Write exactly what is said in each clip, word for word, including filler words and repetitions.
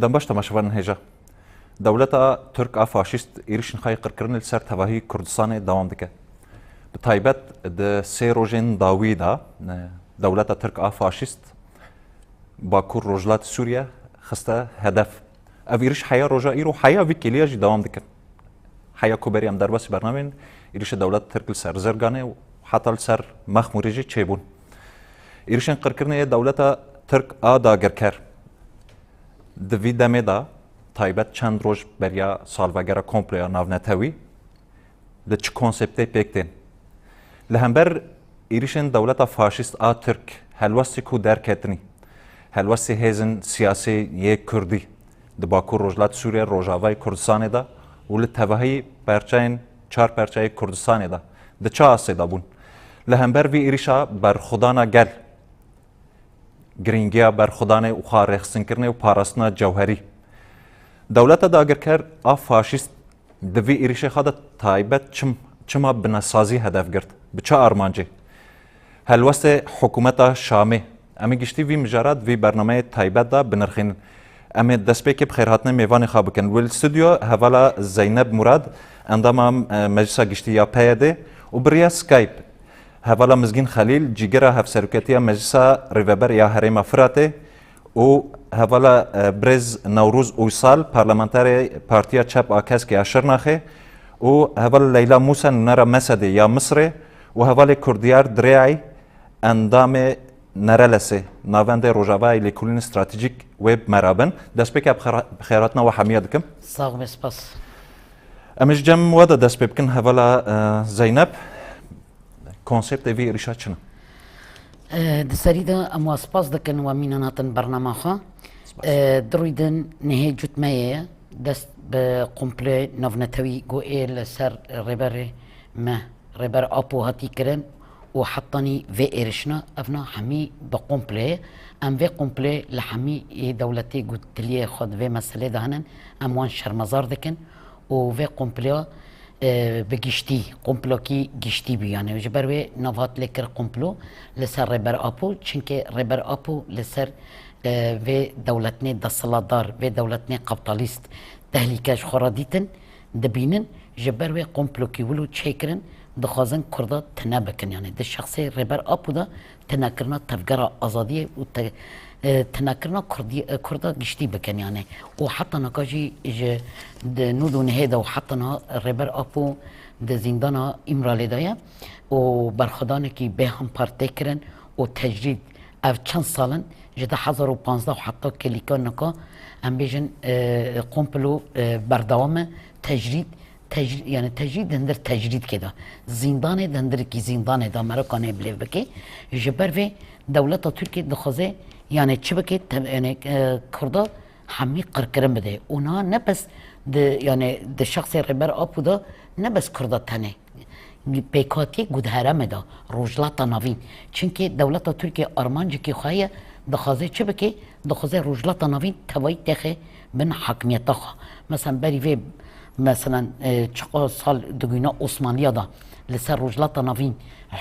Dem baş temaşevanên hêja. Dewleta Tirk a faşîst êrişên xwe yê qirkirinê li ser tevahî Kurdistanê dewam dike. Bi taybet di sê rojên dawî de, e, dewleta Tirk a faşîst Bakur Rojhilat Sûriye xiste hedef. Ev êriş heya roja îro, heya vî kêliya jî dewam dikin. Heya ku berî em derbasî bernamên êrişê dewleta Tirk li ser Zirganê û heta li ser Mexmûrê jî çêbûn. Êrişên qirkirinê yê dewleta Tirk a dagirker di vî demê de, taybet çend roj beriya salvegera komploya navnetewî, di çi konseptê pêk tên? Li hember êrişên dewleta faşîst a Tirk, helwestê ku derketinî, helwestê hêzên siyasî yê Kurdî di Bakur Rojhilat Sûriye, Rojavayê Kurdistanê de û li tevahî perçeyên çar perçeyê Kurdistanê de, di çi astê de bûn? Li hember vî êrişa berxwedana gel, girîngiya berxwedanê û xwe rêxistinkirinê û parastina cewherî. Dewleta dagirker a faşîst di vî êrişê xwe de taybet çim, çima binesazî hedef girt? Bi çi armancê? Helwestê hikûmeta Şamê. Em ê giştî vî mijara di vî bernameyê taybet de binirxînin. Em ê destpêkê bi xêrhatinê mêvanê xwe bikin. Li stûdyo hevala Zeyneb Murad, endama, e, Meclisa Giştî ya P Y D û bi riya Skype hevala Mizgîn Xelîl, cîgira hevseroketiya Meclisa Rêveber ya Herêma Firatê û hevala, e, birêz Newroz Uysal, parlamenterê Partiya Çep a Kesk ya Şirnexê û hevala Leyla Mûsa, nûnera Mesedê ya Misirê û hevalê Kurdiyar Dirê'î, endamê Nerelesê, navendê Rojavayê Lêkolînê Stratejîk wê bi me re bin. Destpêkê bi xêra-, bi xêrhatina we hemiya dikim. Sax be, spas. Em ê ji cem we de dest pê bikin, hevala, e, Zeynep. Konseptê vî êrişa çi ne? E, di serî de em we spas dikin, we mîna hatin bernama xwe. Spas. E, di rûy din nihê cût me ye, dest bi komployê navnetewî ku ê li ser rêberê me, Rêber Apo hatî kirin û hetanî vê êrişina, evna hemî bi komployê. Em vê komployê li hemî ê dewletê ku tiliyê xwe di vê meselê de hene, em wan şermezar dikin û vê komploya, e, bi giştî, komplokî giştî bû. Yani ji ber wê nav hat lê kir komplo li ser Rêber Apo, çimkî Rêber Apo li ser, e, vê dewletnê desthilatdar, vê dewletnê kaptalîst tehlîke ji xwe re dîtin, dibînin, ji ber wê komplokî wilo çêkirin, dixwazin Kurda tune bikin. Yani di şexsê Rêber Apo de tunekirina tevgera azadiyê û te-, e, tunekirina Kurdî-, e, Kurda giştî bikin yani. Û heta niha jî ji di nod û nehê de û heta niha Rêber Apo di zîndana Îmralê de ye û berxwedanekî bê hempar tê kirin û tecrîd ev çend sal in, ji du hezar û panzdeh û heta kêlîka nika, em bêjin, e, komplo, e, berdewam e, tecrîd, Tecr-, yani tecrîd di hindir tecrîdkê de, zîndanê di hindirkî zîndanê de, meraka nê bilêv bike. Ji ber vê dewleta Tirkiyê dixwaze, yani çi bike, te-, yani, e, Kurda hemî qirkirin bide. Û niha ne bes di, yani di şexsê Rêber Apo de ne bes Kurda tenê. Pêkhatî ku di herêmê de, Rojhilata Navîn. Çimkî dewleta Tirkiyê armancekî xwe heye, dixwaze çi bike? Dixwaze Rojhilata Navîn tevayî têxe bin hakimiyeta xwe. Mesela berî vê, mesela, e, çiqa sal digihîna Osmaniya de li ser Rojhilata Navîn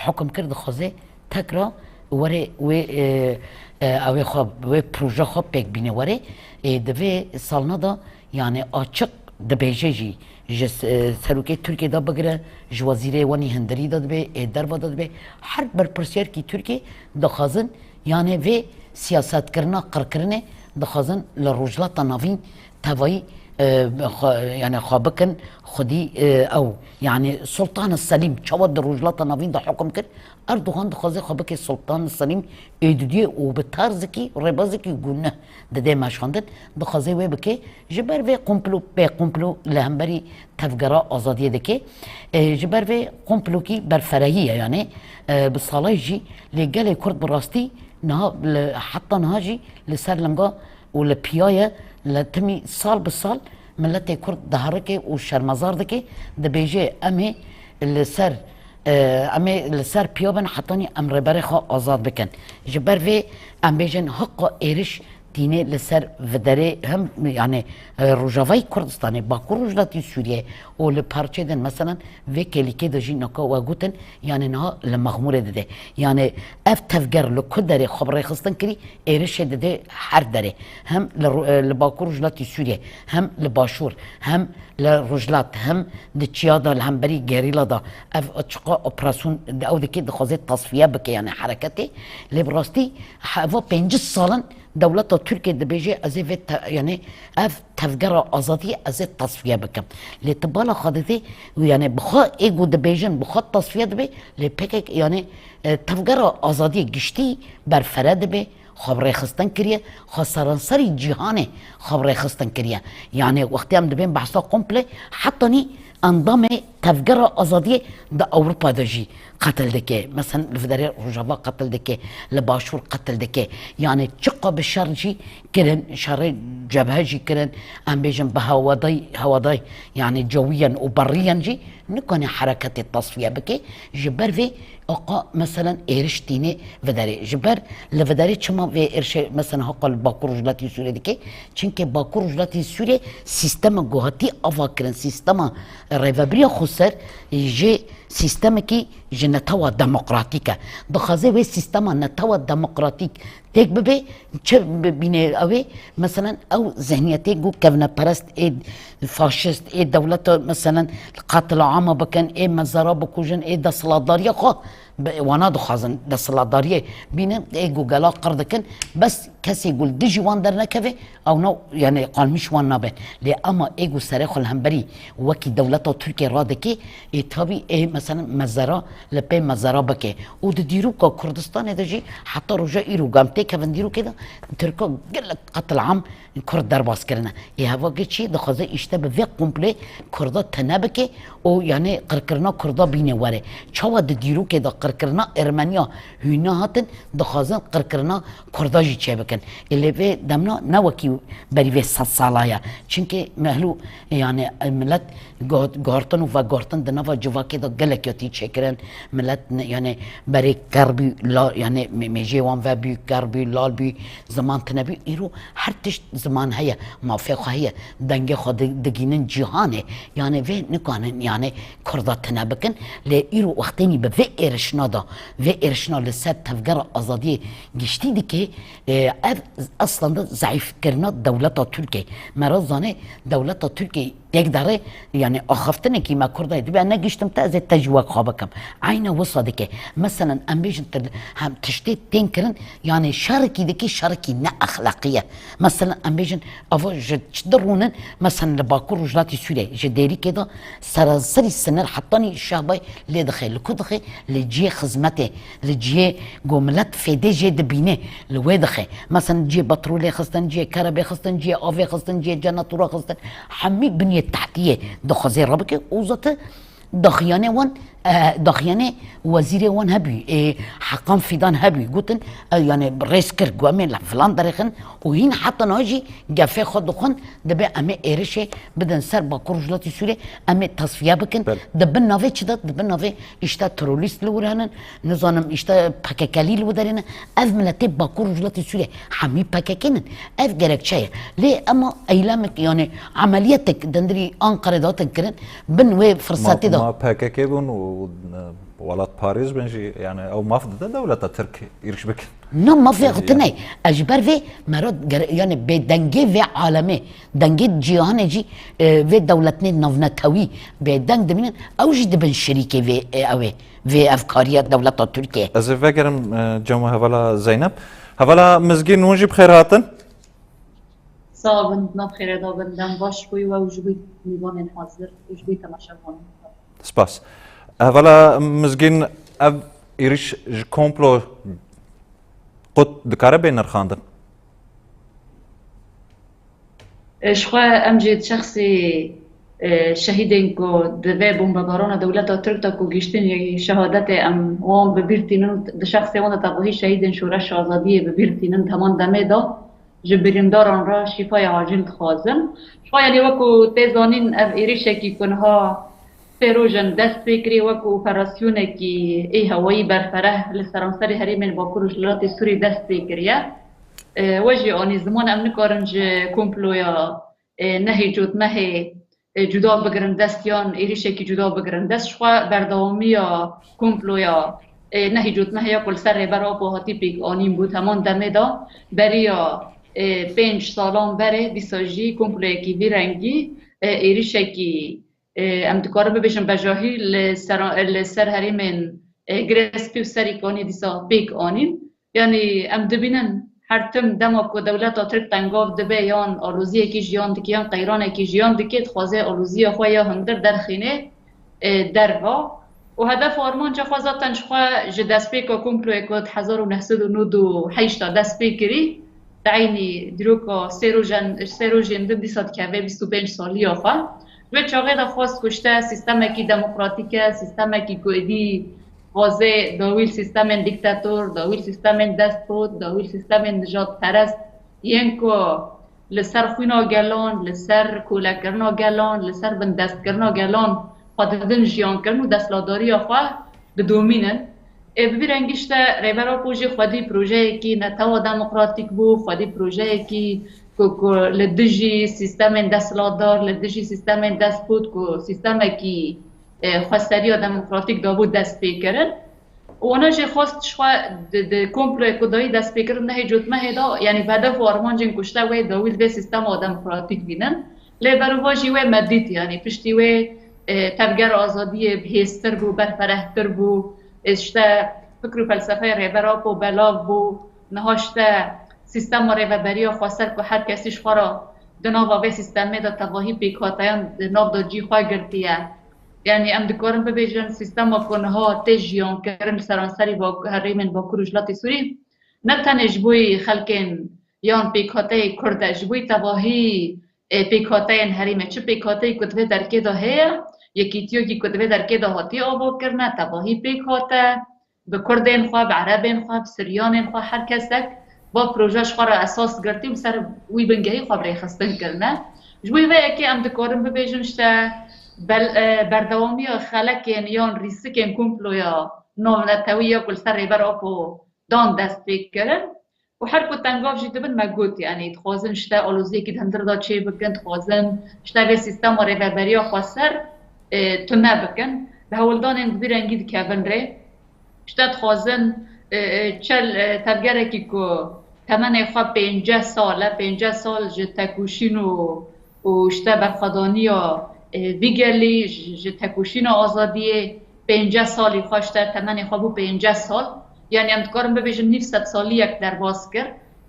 hukum kir, dixwaze tekra were wê, e, e, ew ê xwe, wê proje xwe pêk bîne were. E, di vê salna de, yani açiq dibêje jî, ji s-, e, serokê Tirkiyê de bigire, ji wezîrê wan ê hundirî de dibe, ê derve de dibe, her berpirsiyarkî Tirkiyê dixwazin, yani vê siyasetkirina qirkirinê dixwazin li Rojhilata Navîn tevayî, e, xwe, yani xwe bikin xwedî, e, ew. Yani Sultan Selîm çawa di Rojhilata Navîn de hukum kir, Erdogan dixwaze xwe bike Sultan Selîm ê dudiyê û bi tarzekî, rêbazekî ku ne dide meşandin, dixwaze wê bike. Ji ber vê komplo, bê komplo li hemberî tevgera azadiyê dike. E, ji ber vê komplokî berferehî ye, yani, e, bi salay jî lê gelê Kurd bi rastî niha li, heta niha jî li ser linga û li piya ye, li timî sal bi sal miletê Kurd diherike û şermezar dike, dibêje, em ê li ser, e, em ê li ser piya bin hetanî em rêberê xwe azad bikin. Ji ber vê em bêjin hiqa êriş tîne li ser viderê hem, yani, e, Rojavayê Kurdistanê, Bakur Rojhilatê Sûriyê û li parçeyên din, meselen, vê kêlîkê de jî naka we gotin, yani niha li Mexmûrê dide. Yani ev tevger li ku derê xwe bi rêxistin kirî, êrişê dide her derê. Hem li Ro-, e, li Bakur Rojhilatê Sûriyê, hem li Başûr, hem li Rojhilat, hem di çiya de li hemberî gerîla de ev çiqa operasyon di ew dikê dixwaze tasfiye bike, yani hereketê. Lê bi rastî heva pêncî sal in dewleta Tirkiyê dibêje, ez ê vê te-, yani ev tevgera azadiyê ez ê tasfiye bikim. Lê tu bala xwe didî, yani bi xwe ê ku dibêjin, bi xwe tasfiye dibe, lê P K K, yani, e, tevgera azadiyê giştî berfere dibe, xwe bi rêxistin kiriye, xwe seranserî cîhanê xwe bi rêxistin kiriye. Yani wextê em dibên behsa komple, hetanî endamê tevgera azadiyê di Ewropa de jî qetil dike. Mesela li viderê Rojava qetil dike, li Başûr qetil dike. Yani çiqa bi şer jî kirin, şerê cebhe jî kirin, em bêjin bi hewaday, hewaday, yani cewiyen û berriyen jî nikane hereketê tasfiye bike. Ji ber vê aqa, meselen, êriş tîne viderê. Ji ber li viderê çima vê êrişê, meselen, haqa li Bakur Rojhilatê Sûriyê dike? Çimkî Bakur Rojhilatê Sûriyê sîstema ku hatî ava kirin, sîstema rêvebiriya xweser, ji sîstemekî ji netewa demokratîk e. Dixwaze wê sîstema netewa demokratîk têk bibe, çi bi-, bîne ew ê, meselen, ew zihniyetê ku kevneperest ê, faşist ê, dewleta, meselen, qatila ama bikin, ê mezara bikujin, ê desthilatdariya xwe bi-, wana dixwazin, desthilatdariyê bînin, ê ku gela qir dikin, bes kesê ku li dijî wan dernekeve, ew nav, yani, qalmîş wan nabe. Lê ema ê ku serê xwe li hemberî wekî dewleta Tirkiyê radike, ê tabî ê, meselen, mezera li pê mezera bike. Û di dîroka Kurdistanê de jî heta roja îro ku em têkevin dîrokê de, Tirka gelek qetilam Kurd derbas kirine. Ê hevagê çi dixwaze, îşte bi vê komplê Kurda tune bike û, yani, qirkirina Kurda bîne were. Çawa di dîrokê de qirkirina Ermeniya hûn nehatin, dixwazin qirkirina Kurda jî çêbikin. Ê lê vê demna ne wekî berî vê sed sala ye. Çimkî mehlû, yani, milet guh-, guhartin û veguhartin di nava civakê de gelek ya tî çêkirin. Milet ne, yani, berê ker bû, la, yani, mê-, mêjê wan vebû, ker bû, lal bû, ziman tune bû. Îro her tişt ziman heye, mafê xwe heye, dengê xwe di-, digînin cîhanê. Yani vê nikanin, yani, Kurda tune bikin. Lê îro wextênî bi vê êrişna da, vê êrişna li ser tevgera azadiyê giştî dike, e, ev aslında zayîfkirina dewleta Tirkiyê. Me re zanê dewleta Tirkiyê têk derê, yani axaftinekî me Kurda ye, dibe ne giştim te, ez ê te jî wek xwe bikim. Eyne wisa dike. Meselen, em bêjin te hem tiştê tên kirin, yani şerekî dike, şerekî ne exlaqî ye. Meselen, em bêjin, ava ji çi derûnin, meselen, li Bakur Rojhilatê Sûriyê, ji Dêrikê de seranserî sinir hetanî Şehbay lê dixe, li ku dixe? Li cihê xizmetê, li cihê ku milet fêdê jê dibîne, li wê dixe. Meselen, cihê petrolê xistin, cihê kerebê xistin, cihê avê xistin, cihê cenetûra xistin. Hemî binyê tehtiyê dixwaze rabike. Û zaten daxuyanê wan, e, daxuyanê wezîrê wan hebû, ê, Heqan Fîdan hebû, gotin, e, yani rêz kir, ku em ê li filan derê xin û hîn heta niha jî gefê xwe dixwin, dibe em ê êrişê bidin ser Bakur Rojhilatê Sûriyê, em ê tasfiye bikin. Belê. Di bin navê çi de? Di bin navê îşte terorîst li wir henin, nizanim îşte P K K'lî li wir derê ne. Ev miletê Bakur Rojhilatê Sûriyê hemî P K K'nin. Ev gerekçe ye. Lê ema eylemek, yani emeliyetek dindirî Ankarê de hatin kirin, bin wê firsetê de. Ma P K K bûn û, e, welatparêz bin jî, yani ew maf dide dewleta Tirk êriş bikin. Na mafê xwe tune. Ez ji ber vê me re gere-, yani bêdengê vê alemê, dengê cîhanê jî, e, vê dewletnê navnetewî bêdeng dimînin, ew jî dibin şirîkê vê, e, ew ê, vê evkariya dewleta Tirkiyê. Ez ê vegerim, e, cem û hevala Zeynep. Hevala Mizgîn, hûn jî bi xêr hatin. Sax bin, nav xêre da bin, dem baş bûy we û ji bo mîvanên hazir û ji bo temaşevanên. Spas. Hevala Mizgîn, ev êrîş ji komplo qut dikare bê nirxandin? E, ji xwe em jî di şexsî, e, şehîdên ku di vê bombebarana dewleta Tirk de ku gihîştin şehadetê, em wan bi bîr tînin, di şexsê wan de tevahî şehîdên Şoreşa Azadiyê bi bîr tînin di heman demê de. Ji birîndaran re şîfaya acîl dixwazim. Ji xwe, yanî, wekû tê zanîn, ev êrîşekî ku niha sê roj in dest pê kirî, wekû operasyonekî ê hewayî berfereh li seranserê herêmên Bakur û Rojhilatê Sûrî dest pê kiriye. E, we jî anî ziman, em nikarin ji komploya, e, nehê cotmehê, e, cuda bigirin dest yan êrîşekî cuda bigirin dest. Ji xwe berdewamiya komploya, e, nehê cotmehê ya ku li ser Rêber Apo hatî pêk anîn bû heman demê de, beriya, e, pênc salan berê dîsa jî komployekî vî rengî, e, êrîşekî, e, em dikarin bibêjin bejahî li ser, li ser herêmên, e, Girê Spî û Serîkanê dîsa pêk anîn. Yanî em dibînin her tim dema ku dewleta Tirk tengav dibe yan aloziyekî jiyan dike yan qeyranekî jiyan dike, dixwaze aloziya xwe ya hundir derxîne, e, derva. Û hedef û armanca xwe zaten ji xwe ji destpêka komployê ku di hezar û neh sed û nod û heşt de dest pê kirî, di eynî dîroka sê rojen, sê rojên din dîsa dikeve bîst û pênc saliya xwe. Ji wê çaxê de xwest ku işte sîstemekî demokratîk e, sîstemekî ku êdî dixwaze dawî li sîstemên dîktator, dawî li sîstemên destpot, dawî li sîstemên nijadperest yên ku li ser xwîna gelan, li ser kolekirina gelan, li ser bindestkirina gelan xwe didin jiyankirin û desthilatdariya xwe didomînin. Ê, bi vî rengî işte Rêber Apo jî xwedî projeyekî netewa demokratîk bû, xwedî projeyekî ku, ku li dijî sîstemên desthilatdar, li dijî sîstemên destpot ku sîstemekî, e, xweseriya demokratîk dabû destpêkirin. Û wana jî xwest ji xwe di, di komployê ku dayî destpêkirin nehê cotmehê de, yanî bi hedef û armancên ku işte wê dawî li vê sîstema demokratîk bînin. Lê berûva jî wê me dît, yanî piştî wê, e, tevgera azadiyê bihêztir bû, berferehtir bû. Ê, işte fikr û felsefeyê Rêber Apo belav bû. Niha işte sîstema rêveberiya xweser ku her kesî ji xwe re di nava vê sîstemê de tevahî pêkhateyan di nav de cî xwe girtiye. Yanî em dikarin bibêjin sîstema ku niha tê jiyankirin li seranserî Bak-, herêmên Bakur û Jilatê Sûrî, ne tenê ji bo xelkên yan pêkhateyê Kurd e, ji bo tevahî, e, pêkhateyên herêmê, çi pêkhateyî ku di vê derkê de heye, yekîtiyekî ku di vê derkê de hatiye avakirine, tevahî pêkhate, bi Kurdên xwe, bi Erebên xwe, bi Siryanên xwe, her kesek va proje ji xwe re esas girtî û li ser wî bingehî xwe bi rêxistin kirine. Ji bo vê yekê em dikarin bibêjin işte bel-, e, berdewamiya xelekên yan rîsikên komploya navnetewî ya ku li ser Rêber Apo dan dest pê kirin. Û her ku tengav jî dibin me got, yanî dixwazin işte aloziyekî di hundir de çê bikin, dixwazin işte vê sîstema rêveberiya xweser, e, tune bikin. Bi hewldanên bi vî rengî dikevin rê. İşte dixwazin, e, e, çel, e, tevgerekî ku temenê xwe pênceh sal e, pênceh sal ji tekoşîn û, û işte berxwedaniya, e, vî gelî, ji, ji tekoşîna azadiyê pênceh salî xwe, işte temenê xwe bû pênceh sal. Yanî em dikarin bibêjin nîv sedsaliyek derbas kir.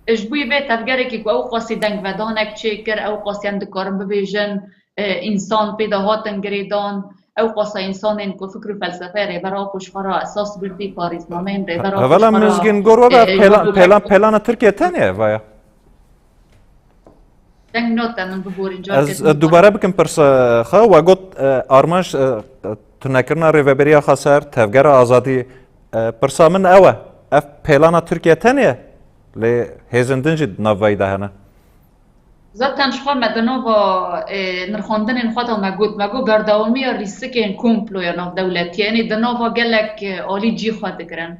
E, ji bo vê tevgerekî ku ew qasî dengvedanek çêkir, ew qasî em dikarin bibêjin, e, însan pê de hatin girêdan, ew qasa însanên ku fikr û felsefeya Rêber Apo ji xwe re esas girtî, parêznameyên Rêber Apo Hevala ji xwe re, Mizgîn, gor we be, e, pêla-, pêla-, pêlana Tirkiye tenê ye vaya? Deng note min biborîn, careke Ez, din e, dubare bikim pirsa xwe. We got, e, armanc, e, tunekirina rêveberiya xweser, tevgera azadî, e, pirsa min ew e. Ev pêlana Tirkiye tenê ye? Lê hêzên din jî di nav vayî de hene. Zaten ji xwe me di nava, e, nirxandinên xwe de me got, me got berdewamiya rîsikên komploya navdewletî, yanî di nava gelek, e, alî cî xwe digirin.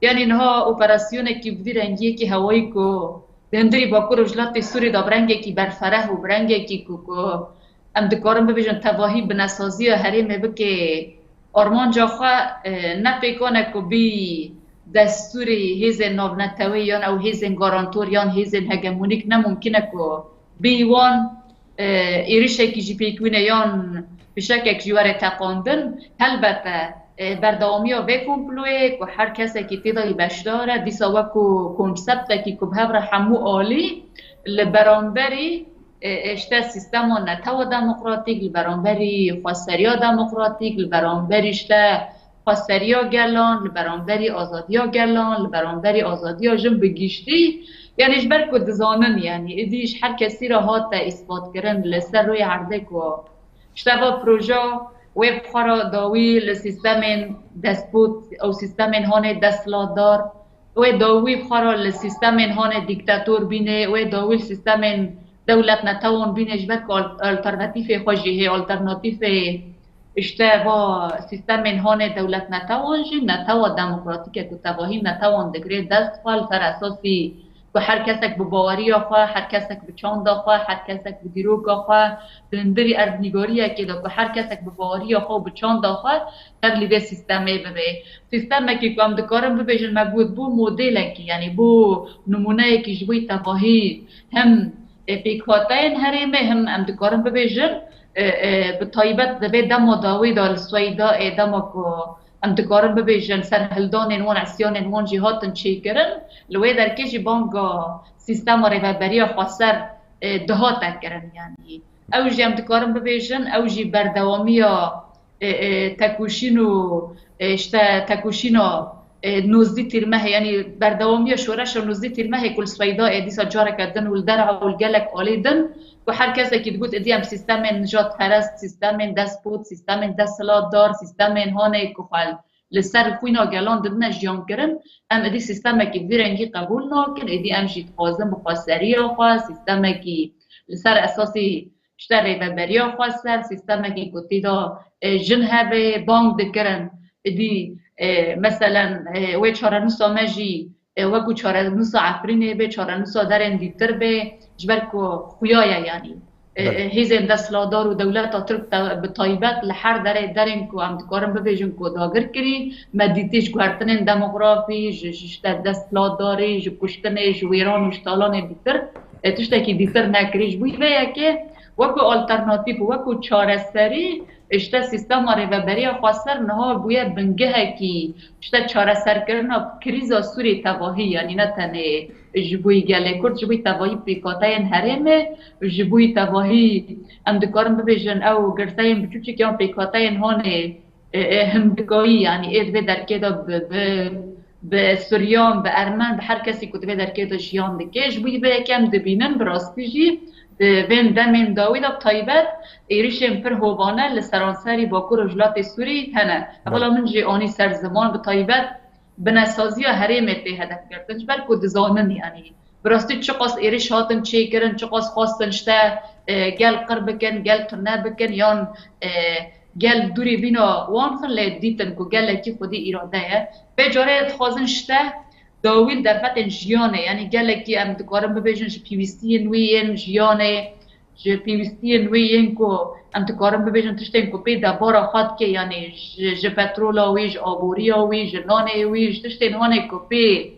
Yanî niha operasyonekî bi vî rengiyekî hewayî ku di hundirî Bakur û Rojhilatê Sûrî de bi rengekî berfereh û bi rengekî ku, ku em dikarin bibêjin tevahî binesaziya herêmê bike armanca xwe, e, ne pêkan e ku bî destûrê hêzên navnetewê yan ew hêzên garantor yan hêzên hegemonîk ne mumkin e ku bî wan, e, êrişekî jî pêk bîne yan fişekek jî were teqandin. Helbete, e, berdewamiya vê komployê ku her kesekî tê de yî beşdar e, dîsa wekû konseptekî ku bi hev re hemû alî li beramberî, e, e, işte sîstema netewa demokratîk, li beramberî xweseriya demokratîk, li beramberî işte xweseriya gelan, li beramberî azadiya gelan, li beramberî azadiya jin bi giştî, yanî ji ber ku dizanin, yanî êdî ji her kesî re hate îsbatkirin li ser rûyê erdê ku işte va proje wê bi xwe re dawî li sîstemên destpot û sîstemên hanê desthilatdar, wê dawî bi xwe re li sîstemên hanê dîktator bîne, wê dawî li sîstemên dewlet netewan bîne, ji ber ku al-, alternatîfê xwe jî hê, alternatîfê işte va sîstemên hanê dewlet netewan jî netewa demokratîk e ku tevahî netewan digire dest xwe li ser esasî ku her kesek bi baweriya xwe, her kesek bi çanda xwe, her kesek bi dîroka xwe, di hundirî erdnîgariyekê de ku her kesek bi baweriya xwe û bi çanda xwe tevlî vê sîstemê bibe. Sîstemekî ku em dikarin bibêjin me got bû modelekî, yanî bû nimûneyekî ji bo tevahî hem, e, pêkhateyên herêmê, hem em dikarin bibêjin, e, e, bi taybet di vê dema dawî de li Sweyda, ê dema ku em dikarin bibêjin serhildanên wan, îsyanên wan jî hatin çêkirin, li wê derkê jî banga sîstema rêveberiya xweser, e, dihate kirin. Yanî ew jî em dikarin bibêjin, ew jî berdewamiya, e, e, tekoşîn û, e, işte tekoşîna, e, nozdî tîrmehê, yanî berdewamiya şoreşa nozdî tîrmehê ku li Sweyda ê dîsa careke din û li derha û li gelek alî din, ku her kesekî digot, êdî em sîstemên nijadperest, sîstemên despot, sîstemên desthilatdar, sîstemên hanê ku xwe li ser xwîna gelan didine jiyan kirin, em êdî sîstemekî vî rengî qebûl nakin, êdî em jî dixwazin bi xweseriya xwe sîstemekî li ser esasî işte rêveberiya xweser, sîstemekî ku tê de, e, jin hebe bang dikirin. Êdî, e, meselen, e, wê çarenûsa me jî, e, wekû çarenûsa Efrînê be, çarenûsa derên dîtir be, ji ber ku xuya ye, yanî, e, Belê. e, hêzên desthilatdar û dewleta Tirk te-, bi taybet li her derê derên ku em dikarin bibêjin ku dagir kirî, me dîtî ji guhertinên demografî, ji, ji işte desthilatdarî, ji kuştinê, ji wêran û ji talanê dîtir, e, tiştekî dîtir nekirî. Ji bo vê yekê wekû alternatîf û wekû çareserî, işte sîstema rêveberiya xweser niha bûye bingehekî, işte çareserkirina krîza Sûrî tevahî, yanî ne tenê ji bo gelê Kurd, ji bo tevahî pêkhateyên herêmê, ji bo tevahî em dikarin bibêjin ew girseyên biçûçik yan pêkhateyên hanê, e, e, hindikayî, yanî ê di vê derkê de bi, bi, bi Suryan, bi Ermen, bi her kesî ku di vê derkê de jiyan dike. Ji bo vê yekê em dibînin, bi rastî jî di vên demên dawî de bi taybet êrişên pir hovane li seranserî Bakur Rojhilatê Sûrî hene. Hevala Belê. min jî anî ser ziman, bi taybet binesaziya herêmê tê hedef girtin. Ji ber ku dizanin, yanî bi rastî çiqas êriş hatin çêkirin, çiqas xwestin işte, e, gel qir bikin, gel tune bikin, yan, e, gel dûrî vîna wan xin, lê dîtin ku gelekî xwedî îrade ye. Vê carê dixwazin işte dawî li derfetên jiyanê, yanî gelekî em dikarin bibêjin ji pêwîstiyên wî yên jiyanê, ji pêwîstiyên wî yên ku em dikarin bibêjin tiştên ku pê debara xwe dike, yanî ji, ji petrola wî, ji aboriya wî, ji nanê wî, ji tiştên hanê ku pê,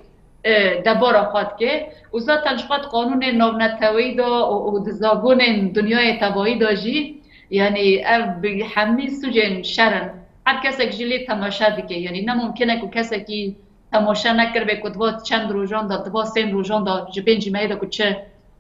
e, debara xwe dike. Û zaten ji xwe di qanûnên navneteweyî de û, û di zagonên dinyayê tevayî de jî, yanî ev bi hemî sûcên şer in. Her kesek jî lê temaşe dike. Yanî ne mumkin e ku kesekî temaşe nekiribe ku di va çend rojan de, di va sê rojan de ji pêncî mehê de ku çi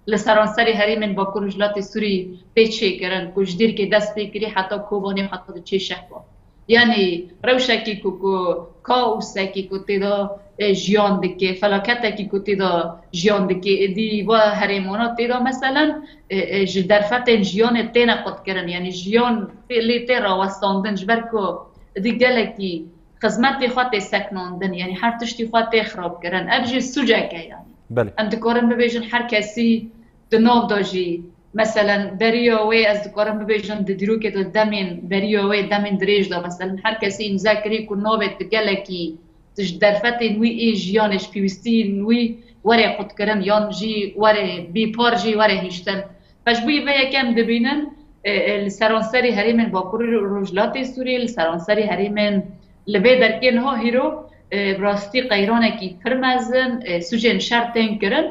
li seranserê herêmên Bakur Rojhilatê Sûrî tê çêkirin, ku ji Dîrkê dest pê kirî heta Kobanê, heta diçê Şehba. Yanî rewşekî ku, ku kaosekî ku tê de, e, jiyan dike, felaketekî ku tê de jiyan dike, êdî va herêmana tê de meselen, e, e, ji derfetên jiyanê têne qutkirin. Yanî jiyan tê, lê tê rawestandin, ji ber ku êdî gelekî xizmetê xwe tê seknandin, yanî her tiştî xwe tê xirabkirin. Ev jî sûcek e yanî. Belê. Em dikarin bibêjin her kesî di nav de jî, meselen, beriya wê ez dikarim bibêjim di dîrokê de demên, beriya wê demên dirêj de, meselen, her kesî îmze kirî ku navê di gelekî ji derfetên wî ê jiyanê, ji pêwîstiyên wî were qutkirin yan jî were bêpar jî were hiştin. Ji bo vê yekê em dibînin, e, e, li seranserî herêmên Bakurê Rojhilatê Sûriyê, li seranserî herêmên li vê derkê niha hîro, e, bi rastî qeyranekî pir mezin, e, sûcên şer tên kirin.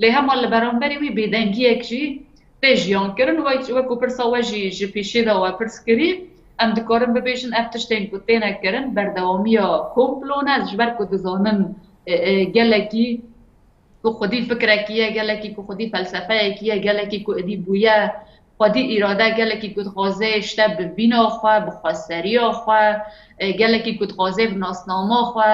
Lê hema li beramberî wî bêdengiyek jî tê jiyan kirin. Wek, wek ku pirsa we jî ji pêşê de we pirs kirî, em dikarin bibêjin ev tiştên ku têne kirin berdewamiya komplo ne, ji ber ku dizanin, e, e, gelekî ku xwedî fikrekî ye, gelekî ku xwedî felsefeyekî ye, gelekî ku êdî bûye xwedî îrade, gelekî ku dixwaze işte bi vîna xwe, bi xweseriya xwe, e, gelekî ku dixwaze bi nasnama xwe,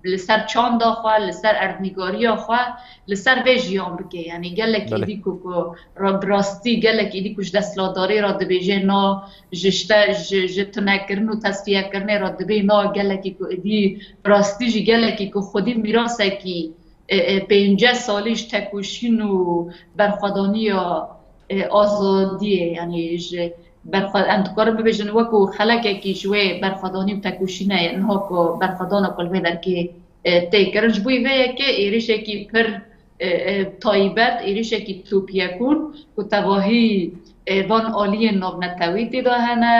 li ser çanda xwe, li ser erdnîgariya xwe, li ser vê jiyan bike. Yanî gelekî Belê. êdî ku, ku ra-, bi rastî gelekî êdî ku ji desthilatdarê re dibêje na, ji işte, ji, ji tunekirin û tesfiyekirinê re dibê na, gelekî ku êdî bi rastî jî gelekî ku xwedî mîrasekî, e, e, pêncî salî ji tekoşîn û berxwedaniya, e, azadiyê, yanî ji berxwe-, em dikarin bibêjin wekû xelekekî ji wê berxwedanî û tekoşînê ye, niha ku berxwedana ku li vê derkê, e, tê kirin. Ji bo vê yekê êrişekî pir, e, e, taybet, êrîşekî topyekûn ku tevahî, e, van aliyên navnetewî tê de hene,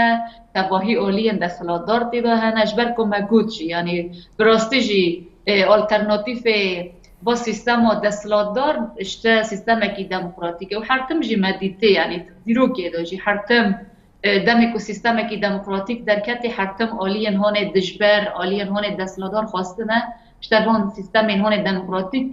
tevahî aliyên desthilatdar tê de hene. Ji ber ku me got jî, yanî bi rastî jî, e, alternatîfê va sîstema desthilatdar işte sîstemekî demokratîk e û her tim jî me dîtê, yanî di dîrokê de jî her tim, e, demê ku sîstemekî demokratîk derketî, her tim aliyên hanê dijber, aliyên hanê desthilatdar xwestine, işte van sîstemên hanê demokratîk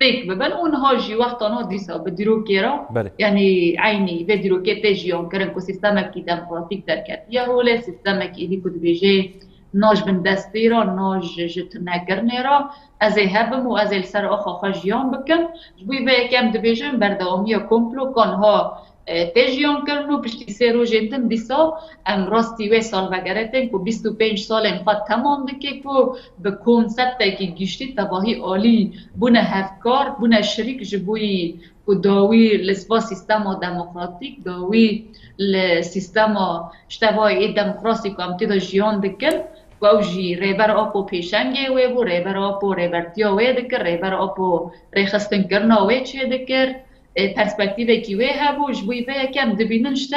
pêk bibin û niha jî wexta niha dîsa bi dîrokê re, Belê. yanî eynî vê dîrokê tê jiyan kirin ku sîstemekî demokratîk derketiye holê, sîstemekî êdî ku dibêje naj bin destê re, naj ji tunekirinê re, ez ê hebim û ez ê li ser axa xwe jiyan bikim. Ji bo vê yekê em dibêjin berdewamiya komplo ka niha, e, tê jiyan kirin û piştî sê rojên din dîsa em rastî wê salvegerê tên ku bîst û pênc salên xwe temam dike ku bi konseptekî giştî tevahî alî bûne hevkar, bûne şirîk ji bo yî ku dawî li va sîstema demokratîk, dawî li sîstema işte va yê demokrasî ku em tê de jiyan dikin, ku ew jî Rêber Apo pêşengê wê bû, Rêber Apo rêbertiya wê dikir, Rêber Apo rêxistinkirina wê çêdikir, e, perspektîvekî wê hebû, ji bo vê yekê em dibînin işte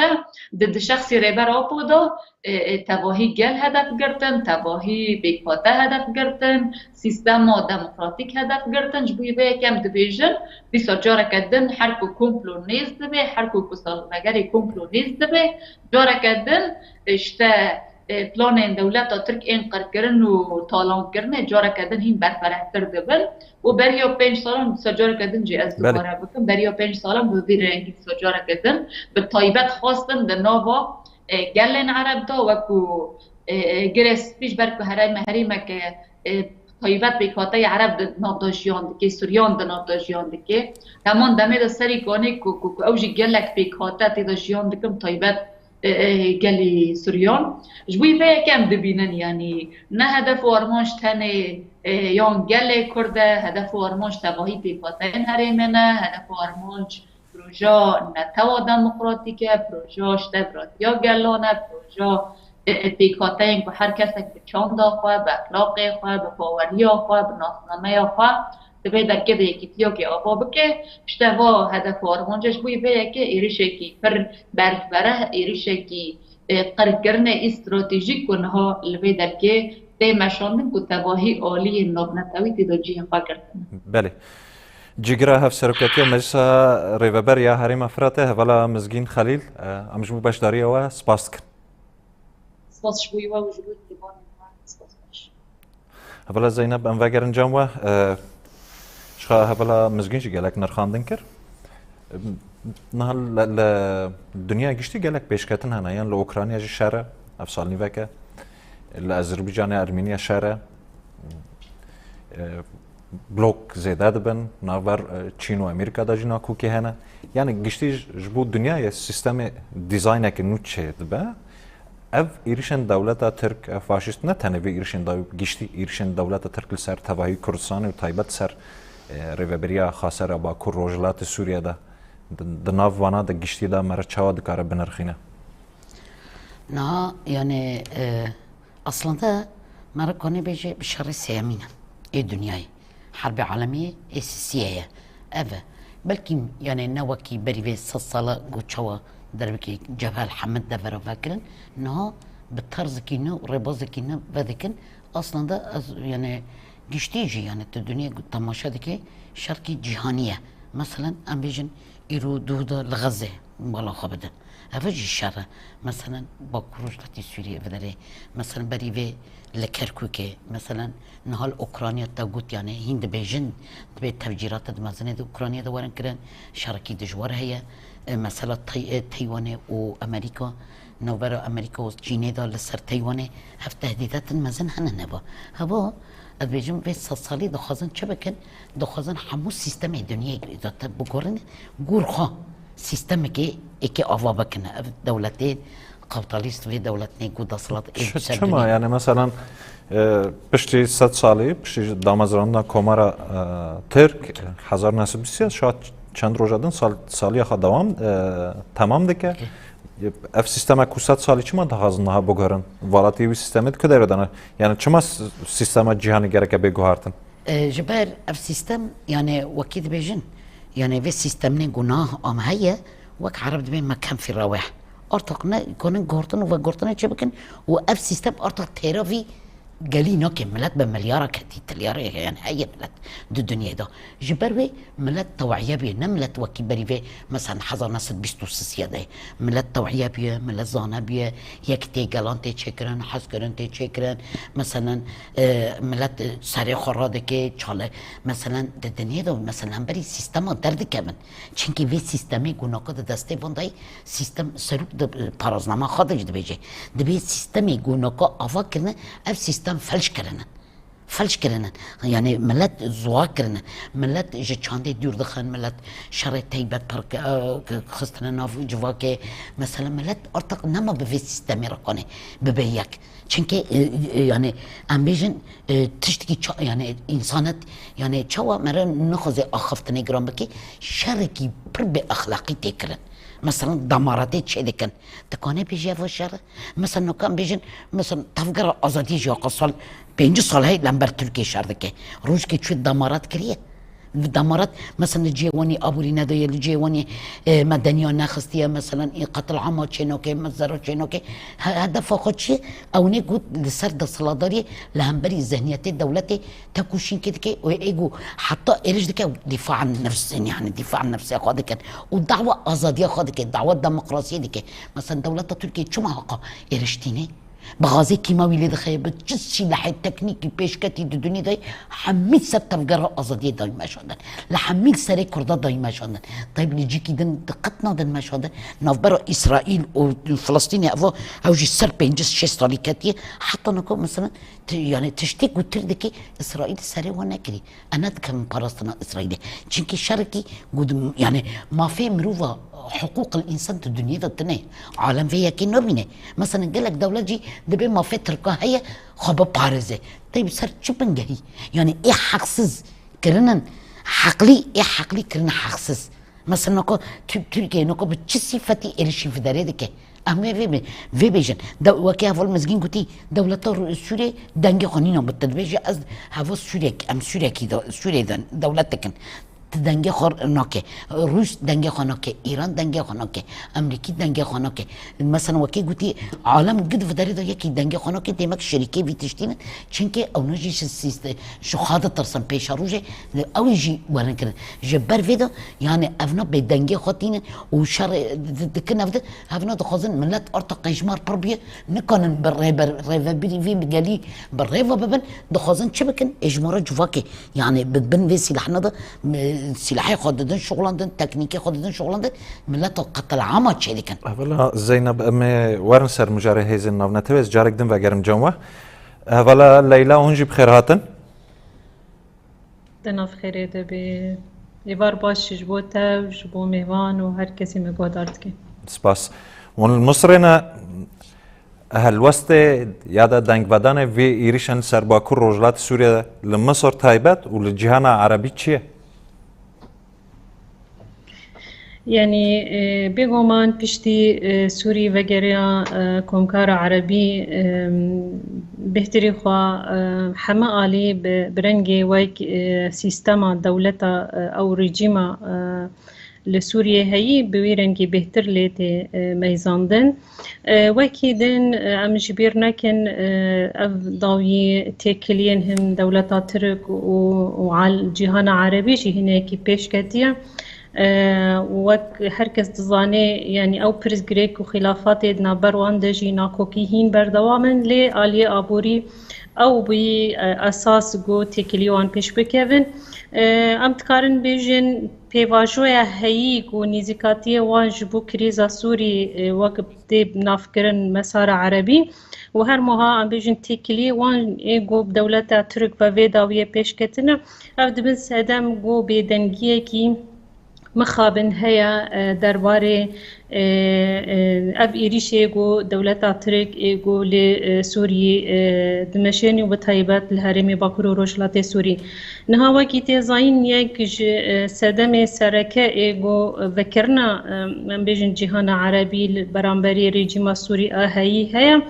di, di şexsî Rêber Apo de, e, e, tevahî gel hedef girtin, tevahî pêkhate hedef girtin, sîstema demokratîk hedef girtin. Ji bo vê yekê em dibêjin, dîsa careke din her ku komplo nêz dibe, her ku ku salvegerê komplo nêz dibe, careke din, e, işte, e, planên dewleta Tirk ên qirkirin û talankirinê careke din hîn berfirehtir dibin. Û beriya pênc salan, dîsa careke din jî ez Belê. dubare bikim, beriya pênc salan bi vî rengî dîsa careke din, bi taybet xwestin di nava, e, gelên Ereb de, wekû, e, e, girê spî, ji ber ku herême-, herêmeke, e, taybet pêkhateyê Ereb di nav de jiyan dike, Suryan di nav de jiyan dike. Heman demê de Serîkanê ku, ku, ku ew jî gelek pêkhate tê de jiyan dikin, taybet, e, e, gelî Suryan. Ji bo vê yekê em dibînin, yanî ne hedef û armanc tenê, e, yan gelê Kurd e, hedef û armanc tevahî pêkhateyên herêmê ne, hedef û armanc proja netewa demokratîk e, proja işte biratiya gelan e, proja, e, e, pêkhateyên ku her kesek bi çanda xwe, bi exlaqê xwe, bi baweriya xwe, bi nasnameya xwe, di vê derkê de yekîtiyokê ava bike. Pişteva hedef û armanca ji bo vê yekê êrişekî pir berfireh, êrişekî, e, qirkirinê î stratejîk ku niha li vê derkê tê meşandin ku tevahî aliyên navnetewî tê de cihê xwe girtine. Belê. Cîgira Hevserokatiya Meclisa Rêveber ya Herêma Firatê, Hevala Mizgîn Xelîl, e, em ji bo beşdariya we spas dikin. Spas ji bo we û ji bo têvanên we. Spas baş. Hevala Zeynep, em vegerin cem we. E, ji xwe Hevala Mizgîn jî gelek nirxandin kir. Niha li, li dinya giştî gelek pêşketin hene. Yan li Ukrayna jî şer e, ev sal nîvek e. Li Azerbaycanê, Ermeniya şer e. E, blok zêde dibin. Navber, e, Çîn û Amerîka de jî nakokî hene. Yani giştî ji, ji bo dinyayê sîstemê dîzayneke nû çêdibe. Ev êrişên dewleta Tirk, ev faşîst ne tenê vê êrişên dew-, giştî êrişên dewleta Tirk li ser tevahî Kurdistanê û taybet ser, e, rêveberiya Xaser a Bakur Rojhilatê Sûriye de, di, di nav vana de giştî de me re çawa dikare binirxîne? Niha, yani, e, aslında me re kanê bêje bi şerê sêyemîn e ê dinyayê. Herbê alemî ê sisiyê ye. Ev e. Belkî, yani, ne wekî berî vê sed sala ku çawa derbikê Cebhel Hemed devera vekirin, niha bi terzekî nû, rêbazekî nû vedikin. Aslında ez, yani, giştî jî, yani, tu dinyayê ku temaşe dikê, şerkî cîhanî ye. Meselen, em bêjin, îro duh de li Xezê mala xwe bidin. Ev jî şer e. Meselen, Bakur Rojhilatê Sûriyê, ev derê. Meselen, berî vê li Kerkûkê. Meselen, niha li Ukrayna te got, yani, hîn dibêjin, dibê tevcîrata di mezinê di Ukrayna de werin kirin. Şerekî dijwar heye. E, mesela Tay-, e, Taywanê û Amerîka, navbera Amerîka û Çînê de li ser Taywanê, ev tehdîdatin mezin hene neva. Heva, ez bêjim, vê sed salî dixwazin çi bikin? Dixwazin hemû sîstemê dinyayê zaten bigurin gor xwe. Sîstemekê êkê ava bikine. Ev dewletê kapitalîst vê dewletnê ku desthilat ê Çi-, ser çima? Dinyê. Yani, mesela, e, piştî sed salî, piştî damezrandina Komara, e, Tirk, hezar neh sed bîst şeş, şa çend roja din sal-, saliya xwe dewam, e, temam dike. Ev sîstema ku sed salî çima dixwazin niha biguherin? Welatî wî sîstemê di ku devrê de ne? Yani, çima s-, sîstema cîhanî gereke bê guhartin? E, ji ber ev sîstem, yani, wekî dibêjin, Yani vê sîstemê gunah am heye, wek Ereb dibê me kem fî raweh. Artık ne konin gortin û vegortinê çê bikin û ev sîstem artık têra vî gelî nake. Millet bi milyara ketî, tilyara, yani heye millet di dinyê de. Ji ber wê millet tewiye bûye, ne millet wekî berî vê, mesela hezar neh sed bîst û sisiya de. Millet tewiye bûye, millet zane bûye, yek tê gelan tê çêkirin, hezkirin tê çêkirin. Mesela, e, millet, e, serê xwe radike, çale. Mesela di dinyê de, mesela berî sîstema derdikevin. Çimkî vê sîstemê gunaka di destê van dayî, sîstem serok di, e, paraznama xwe de jî dibêje. Dibê sîstemê gunaka ava kirine, ev sîstem felç kirinin. Felç kirinin. Yani millet zuwa kirinin. Millet ji çandê dûr dixin, millet şerê teybet pir ki-, e, ki-, xistine nav civakê. Mesela millet artık nema bi vê sîstemê re kanê bibe yek. Çimkî, e, e, yani em bêjin, e, tiştekî ça-, yani însanet, yani çawa mere nixwaze axaftinê giran bike, şerekî pir bê exlaqî tê kirin. Mesela damaratê çê dikin. Dikanê bêje ev şer e? Mesela nokan bêjin, mesela tevgera azadiyê jî aqa sal, pêncî sal hey lember Tirkiye şer dike. Rojkê çû damarat kiriye. Damarat, mesela li cihê wanî aborî nedaye, li cihê wanî, e, medeniya nexistiye, mesela, e, qetil ama çênoke, mezera çênoke. He-, hedefa xwe çi ye? Ew ne got li ser desthilatdariyê li hemberî zihniyetê dewletê tekoşînkê dike û ê got heta êrîş dike dîfa an nefs, yani dîfa an nefsê xwe dikin û dawa azadiya xwe dike, dawa demokrasiyê dike. Mesela dewleta Tirkiye çima haqa êrîş tîne? Bi gazê kîmawî lê dixe, bi çi sîlehê teknîkî pêşketî di dunî de hemî ser tevgera azadiyê dayî meşandin. Li hemî li serê Kurda dayî meşandin. Tayb li cîkî din di qet nadin meşandin. Navbera Îsraîl û Filistînê eva ew jî ser pêncî şêst salî ketiye. Heta niko mesela ti-, yani tiştê ku tir dikî Îsraîl serê wan nekirî. Em nedikevin parastina Îsraîlê. Çimkî şerekî ku di, yani mafê mirova, hiqûqil însan di dinyê de tune. Alem vê yekê nabîne. Mesela gelek dewlet jî dibê mafê Tirka heye, xwe biparêze. Tê bi ser çi bingehî? Yani ê heqsiz kirinin heqlî, ê heqlî kirine heqsiz. Mesela noko Tür-, Tirkiye noko bi çi sîfetî êrişî vê derê dike? Em wê vê, vê bêjin. De, wekî heval Mizgîn gotî, dewleta Rû-, Sûriyê dengê xwe nîna bi te dibêje, ez heva Sûriyek, em Sûriyekî de, Sûriyê de dewlet dikin. Tu dengê xwe nake. Rûs dengê xwe nake. Îran dengê xwe nake. Emrîkî dengê xwe nake. Mesela wekî gotî, alem gid vê derê de yekî dengê xwe nake, demek şerîkê vî tiştî ne. Çimkî ew ne jî ji sîste-, ji xwe ditirsin pêşerojê, ew ê jî werin kirin. Ji ber vê de, yani evna bêdengê xwe tînin û şer di-, di-, dikin ev de, evna dixwazin millet arta qejmar pir bûye, nikanin bi rêber-, rêvebirî vê gelî bi rêve bibin, dixwazin çi bikin? Ê ji me re civakê, yani bi bin vê sîlehna de, e, sîlehê xwe didin şixulandin, teknîkê xwe didin şixulandin, millet qetilama çê dikin. Evela Zeynep, em ê werin ser mijarê hêzên navnetewê, ez carek din vegerim cem we. Hevala Leyla, hûn jî bi xêr hatin. Di nav xêrê de bê. Êvar baş ji bo te, ji bo mêvan û her kesî me guhdar dike. Spas. Hûn li Misirê ne, helwestê ya da dengvedanê vê êrîşên li ser Bakur Rojhilat Sûriye li Misir taybet û li cîhana erebî çi ye? Yanî, e, bêguman piştî, e, Sûrî vegeriya, e, Komkara Erebî, e, bêhtirî xwe, e, heme alî bi, bi rengê wek, e, sîstema dewleta, e, ew rejîma, e, li Sûriyê heyî bi wî rengî bêhtir lê tê, e, meyzandin. E, wekî din, e, em ji bîr nekin, e, ev dawiyê têkiliyên hin dewleta Tirk û, û al-, cîhana Erebî jî hinekî pêş ketiye. E, wek her kes dizane, yanî ew pirsgirêk û xîlafatê di navber wan de jî nakokî hîn berdewam in, lê aliyê aborî ew bûyî, e, esas ku têkilî wan pêş bikevin. E, em dikarin bêjin pêvajoya heyî ku nîzîkatiyê wan ji bo krîza Sûrî, e, wek tê navkirin mesara erebî û her wiha em bêjin têkiliyê wan ê ku bi dewleta Tirk ve vê dawiyê pêş ketine, ev dibin sedem ku bêdengiyekî mixabin heye, e, derbarê, e, e, ev êrîşê ku dewleta Tirk ê ku li, e, Sûriyê, e, dimeşênî û bi taybet li herêmê Bakur û Rojhilatê Sûrî. Niha wekî tê zayîn yek ji, e, sedemê sereke ê ku vekirina, e, em bêjin cîhana erebî li beramberî rejîma Sûrî a heyî heye.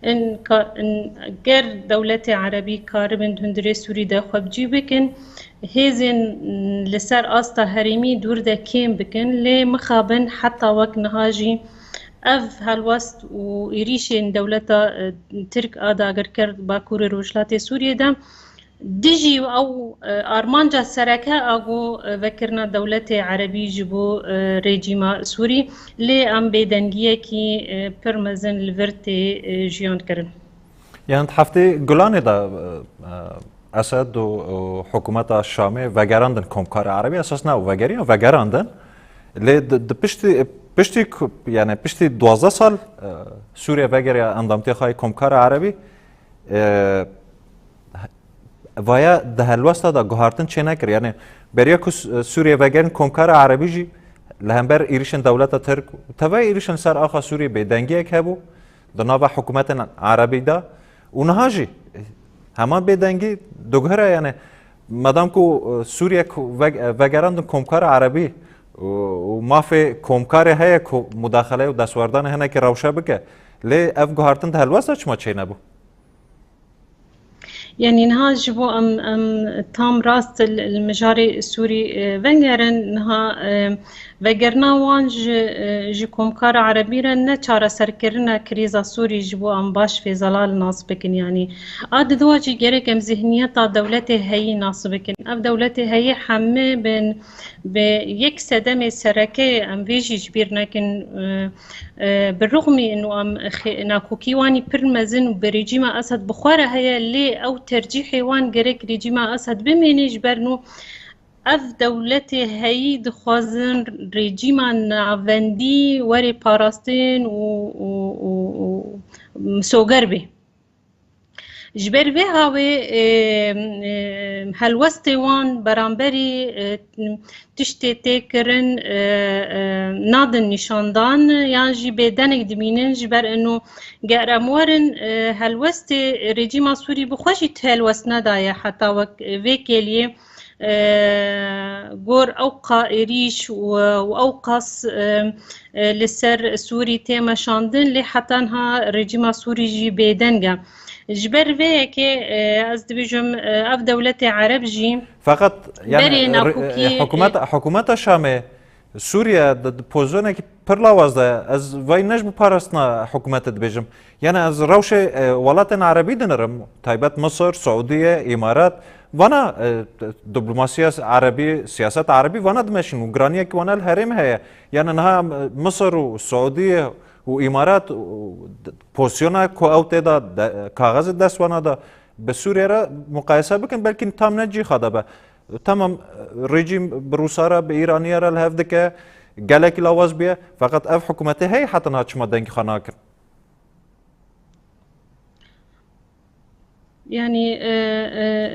In ka-, in ger dewletê erebî karibin di hundirê Sûrî de xwe bi cî bikin, hêzên li ser asta herêmî dûr de kêm bikin, lê mixabin heta wek niha jî ev helwest û êrîşên dewleta, e, Tirk a dagirker Bakurê Rojhilatê Sûriyê de dijî ew, e, armanca sereke a ku, e, vekirina dewletê erebî ji bo, e, rejîma Sûrî, lê em bêdengiyekî, e, pir mezin li vir tê, e, jiyan kirin. Yanî di heftê Gulanê de, e, e, Esed û, û hikûmeta Şamê vegerandin Komkara Erebî, esas ne û vegeriyan, vegerandin. Lê di, di piştî, piştî ku, yani piştî duwazdeh sal, e, Sûriye vegeriya endamtiya xwe yê Komkara Erebî, e, vaya di helwesta de guhartin çê nekir. Yani beriya ku Sû-, Sûriye vegerin Komkara Erebî jî li hember êrîşên dewleta Tirk û tevayê êrîşên ser axa Sûriyê bêdengiyek hebû di nava hikûmetên Erebî de û niha jî heman bêdengî diguhere, yani madam ku, e, Sûriye ku veg-, e, vegerandin Komkara Erebî û, û mafê komkarê heye ku mudaxele û destwerdanê hinekî rewşe bike, lê ev guhartin di helwesta çima çênebû? Yanî niha ji bo em, em tam rast li, li mijarê Sûrî, e, vegerin, niha, e, vegerina wan ji, e, ji Komkara Erebî re ne çareserkirina krîza Sûrî ji bo em baş fê zelal nas bikin. Yanî a didoa jî gerek em zihniyeta dewletê heyî nas bikin. Ev dewletê heyî heme bin bi yek sedemê sereke em vê jî ji bîr nekin, e, e, bi rixmî ino em xê-, nakokî wanî pir mezin û bi rejîma Esed bi xwe re heye, lê ew tercîhê wan gerek rejîma Esed bimêne, ji ber no ev dewletê heyî dixwazin rejîma navendî were parastin û, û, û, û misoger bê. Ji ber vê hawê, e, e, helwestê wan beramberî, e, tiştê tê kirin, e, e, nadin nîşandan yan jî bêdenek dimînin, ji ber ino ger em werin, e, helwestê rejîma Sûrî bi xwe jî ti helwest nedaye heta wek vê kêliyê, e, gor ew qa êrîş û, û ew qas, e, e, li ser Sûrî tê meşandin, lê heta niha rejîma Sûrî jî bêdeng e. Ji ber vê yekê, e, ez dibêjim, e, ev dewletê Ereb jî Feqet, yani, berê re-, nakokî, e, hikûmet-, e, hikûmeta Şamê Sûriye di, di pozisyonekî pir lawaz de ye. Ez vay ne ji bo parastina hikûmetê dibêjim. Yani ez rewşê, e, welatên Erebî dinirim, taybet Misir, Siûdiye, Îmarat, vana, e, diplomasiya Erebî, siyaset Erebî vana dimeşin û giraniyekî wana li herêmê heye. Yani niha, e, Misir û Siûdiye û Îmarat û d-, pozisyona ku ew tê de, de, kaxezê dest wana de bi Sûriye re muqayese bikin, belkî tam ne cî xwe de be. Tamam, rejîm bi Rûsa re, bi Îraniye re li hev dike, gelekî lawaz bûye, feqet ev hikûmetê heye heta niha çima dengê xwe nakin? Yanî, e,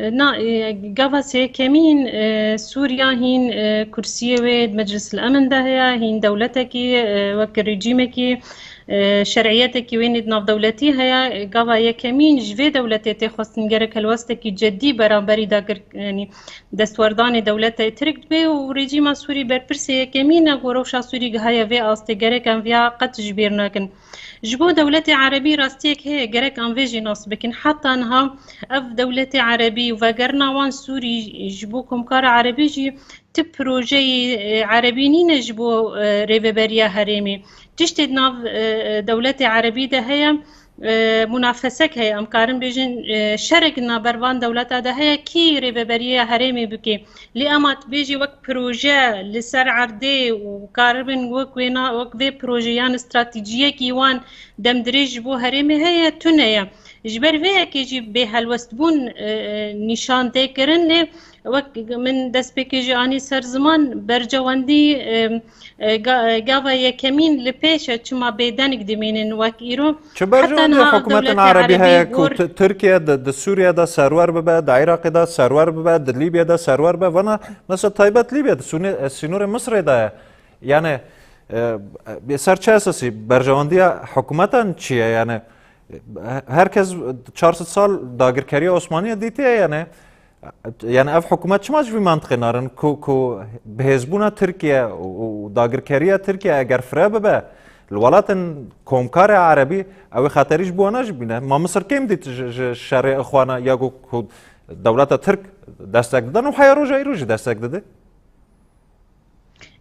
e, na, e, gava sêyekemîn, e, Sûriya hîn, e, kursiyê wê di Meclis el Emin de heye, hîn dewletekî, e, wek rejîmekî, e, şer'iyetekî wê nêdnavdewletî heye. Gava yekemîn ji vê dewletê tê xwestin gerek helwestekî cedî beramberî dagir-, yanî destwerdanê dewletê Tirk dibe û rejîma Sûrî berpirsê yekemîn e ku rewşa Sûrî gihaye vê astê, gerek em viya qet ji bîr nekin. Ji bo dewletê Erebî rastiyek heye, gerek em vê jî nas bikin. Heta niha ev dewletê Erebî û vegerina wan Sûrî ji bo Komkara Erebî jî ti projeyê, e, Erebî nîne ji bo, e, rêveberiya herêmê. Tiştê di nav, e, e, dewletê Erebî de heye, e, munafesek heye. Em karin bêjin, e, şerek di navber van dewleta de heye, kî rêveberiya herêmê bike. Lê ema tu bêjî wek proje li ser erdê û karibin wek wêna, wek vê projeyan stratejiyekî wan demdirêj ji bo herêmê heye, tune ye. Ji ber vê yekê jî bêhelwestbûn, e, e, nîşan tê kirin, lê wek min destpêkê jî anî ser ziman, berjewendî, e, e, ga-, gava yekemîn li pêş e, çima bêdenik dimînin wek îro. Çi berjewendî hikûmetên Erebî heye ku Tirkiye di, di Sûriye de serwer bibe, di Iraqê de serwer bibe, di Lîbya de serwer bibe? Vana mesela taybet Lîbya di sînorê Misirê de ye. Yani, e, e, ser çi esasî berjewendiya hikûmetan çi ye? Yani, e, her kes çar sed sal dagirkeriya Osmaniye dîtiye yani. Yani ev hikûmet çima ji vî mantiqê narin ku, ku bihêzbûna Tirkiye û, û dagirkeriya Tirkiye eger fire bibe, li welatên komkarê Erebî ew ê xeterî ji bo wana jî bîne. Ma Misir kêm dît ji, ji şerê Ixwana ya ku, ku Dewleta Tirk destek didin û heya roja îro jî destek dide.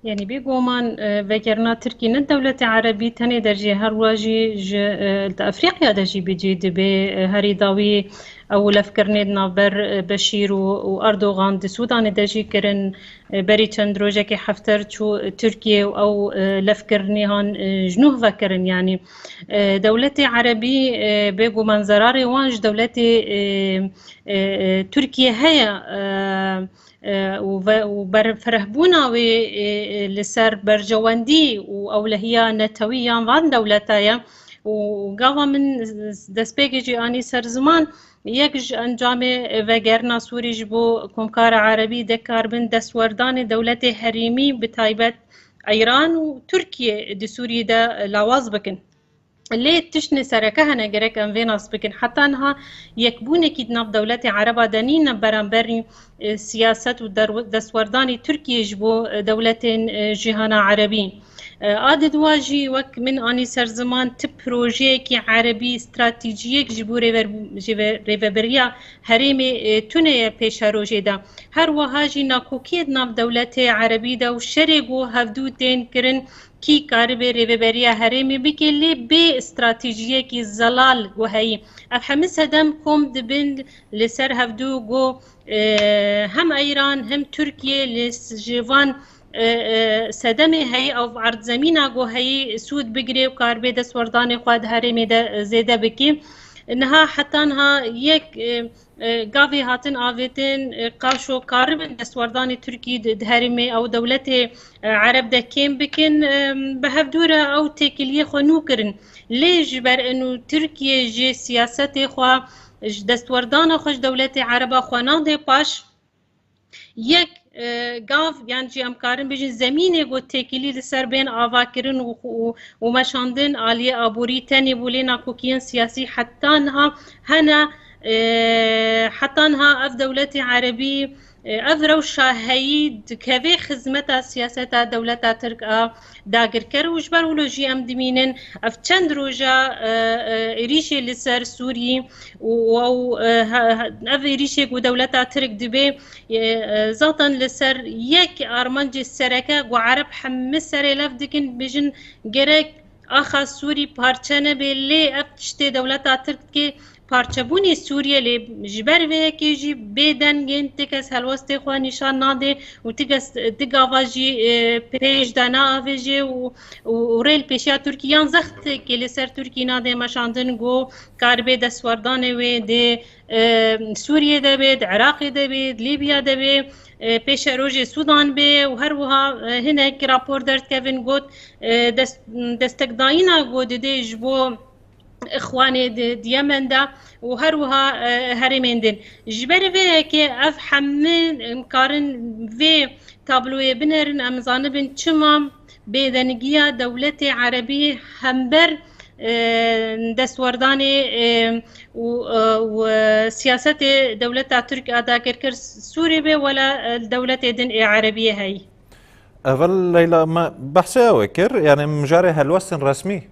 Yanî bêguman, e, vegerina Tirkî ne dewletê Erebî tenê dercî, her wiha jî ji, e, li Efrîqya de jî bi cî dibe, e, herî dawî ew levkirinê di navber, e, Beşîr û, û Erdogan di Sûdanê de jî kirin, e, berî çend rojekê Hefter çû Tirkiye û ew, e, levkirinê han, e, ji nû ve kirin. Yanî, e, dewletê Erebî, e, bêguman zerarê wan ji dewletê, e, e, e, Tirkiye heye, e, e, û ve, û berfirehbûna wê, e, e, li ser berjewendî û ewlehiya netewî yan van dewleta ye. Û gava min destpêkê jî anî ser ziman, yek ji encamê vegerina Sûrî ji bo Komkara Erebî de karbin destwerdanê dewletê herêmî, bi taybet Îran û Tirkiye di Sûriyê de lawaz bikin. Lê tiştê sereke hene, gerek em vê nas bikin. Heta niha yekbûnekî di nav dewletê Ereba de nîne beramberî, e, siyaset û derw-, destwerdanî Tirkiyê ji bo, e, dewletên, e, cîhana Erebî. E, a diduwa jî wek min anî ser ziman, ti projeyekî Erebî stratejiyek ji bo rêver-, ji ve-, rêveberiya herêmê, e, tune ye pêşerojê de. Her wiha jî nakokiyê di nav dewletê Erebî de û şerê ku hevdû tên kirin, kî karibe rêveberiya herêmê bike, lê bê stratejiyekî zelal ku heyî. Ev hemî sedem kom dibin li ser hevdû ku, e, hem Îran hem Tirkiye li s-, ji van, e, e, sedemê heyî ev erdzemîna ku heyî sûd bigire û karibe destwerdanê xwe di herêmê de, e, zêde bike. Niha heta niha yek, e, e, gavê hatin avêtin, e, qaşo karibin destwerdanê Tirkî di, di herêmê ew dewletê, e, Ereb de kêm bikin, e, bi hevdû re ew têkiliyê xwe nû kirin. Lê ji ber eno Tirkiye ji siyasetê xwe, ji destwerdana xwe ji dewletê Ereba xwe nade paş, yek, e, gav, yan jî em karin bêjin zemînê ku têkilî li ser bên avakirin û, û, û meşandin aliyê aborî tenê bû, lê nakokiyên siyasî heta niha hene, e, heta niha ev dewletê Erebî, e, ev rewşa heyî dikeve xizmeta siyaseta dewleta Tirk a dagirker û ji ber wilo jî em dimînin ev çend roja, e, e, êrîşê li ser Sûrî û, û ew, e, he-, he-, ev êrîşê ku dewleta Tirk dibe, e, e, zaten li ser yek armancê sereke ku Ereb hemî serê lev dikin, bijin gerek axa Sûrî parçe nebe, lê ev tiştê dewleta Tirk dike parçebûnê Sûriyê, lê ji ber vê yekê jî bê deng in, ti kes helwestê xwe nîşan nade û ti kes, ti gava jî, e, pêş de naavêje û, û, û rê li pêşiya Tirkî yan zextekê li ser Tirkî nade meşandin ku karibe destwerdanê wê dê, e, Sûriyê de bê, di Iraqê de bê, di Lîbya de bê, e, pêşerojê Sûdan bê û her wiha, e, hinek rapor derdikevin got, e, dest-, destekdayîna ku didê ji bo Îxwanê di, di Yemen de û her wiha, e, herêmên din. Ji ber vê yekê ev hemî em karin vê tabloyê binerin, em zanibin çima bêdengiya dewletê Erebî hember, e, destwerdanê, e, û, e, û, e, siyasetê dewleta Tirk a dagirker Sûrî be, wela, e, dewletê din ê Erebiyê heyî. Evel Leyla, me behsê ew ê kir, yani mijarê helwestên resmî.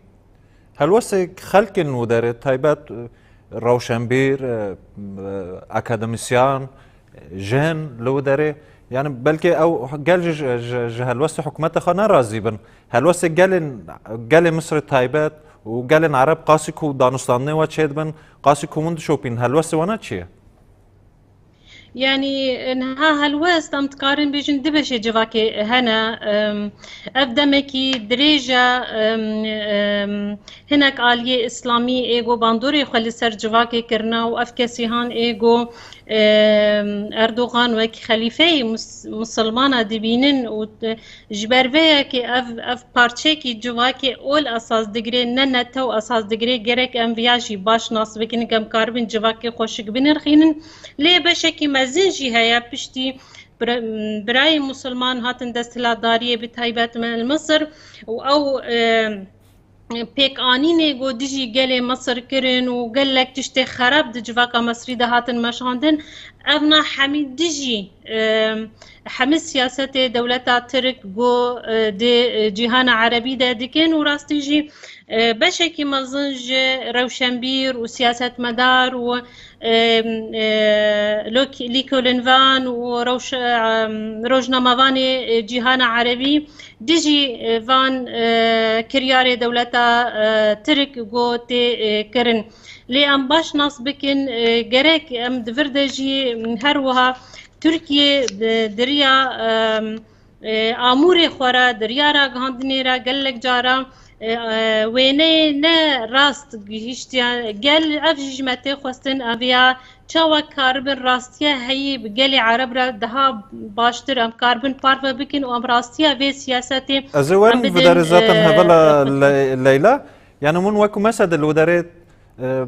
Helwestê xelkên û derê taybet, e, rewşenbîr, e, e, akademisyan, e, jin li û derê, yani belkî ew gel ji, ji, ji, ji helwestê hikûmetê xwe ne razî bin. Helwestê gelên, gelê Misirê taybet û gelên Ereb qasî ku danûstandinê we çêdibin, qasî ku hûn dişopînin, helwestê wana çi ye? Yanî, niha helwest, em dikarin bêjin, du beşê civakê hene. Em, ev demekî dirêj e, em, em, hinek aliyê îslamî ê ku bandorê xwe li ser civakê kirine û ev kesî han ê ku, em, Erdogan wek xelîfeyê mus-, musilmana dibînin û t-, ji ber vê yekê ev, ev parçeyekî civakê ol esas digire, ne netew esas digire, gerek em viya jî baş nas bikin, em karibin civakê xweşik binirxînin. Lê beşekî mezin jî heye piştî bira-, birayê musulman hatin desthilatdariyê, bi taybet me li Misir û ew, e, pêkanînê ku dijî gelê Misir kirin û gelek tiştê xerab di civaka Misrî de hatin meşandin, evna hemî dijî Em, hemî siyasetê dewleta Tirk go, e, di, e, cîhana Erebî de dikin û rastî jî, e, beşekî mezin ji rewşenbîr û siyasetmedar û, em, e, lok-, lîkolinvan û rewş-, em, rojnamevanê, e, cîhana Erebî dijî, e, van, e, kiryarê dewleta, e, Tirk go tê, e, kirin. Lê em baş nas bikin, e, gerek em di vir de jî, m, her wiha Tirkiye di, di riya, em, e, amûrê xwe re, di riya ragihandinê re gelek cara, e, e, wêneyê ne rast gihîştiye gel, ev jî ji me tê xwestin, ev ya çawa karibin rastiya heyî bi gelê Ereb re daha baştir em karibin parve bikin û em rastiya vê siyasetê Ez ê em werim bidin, vê derê zaten e, hevela xwe. Le-, Leyla. Yani hûn wekû mesede li wê derê, e,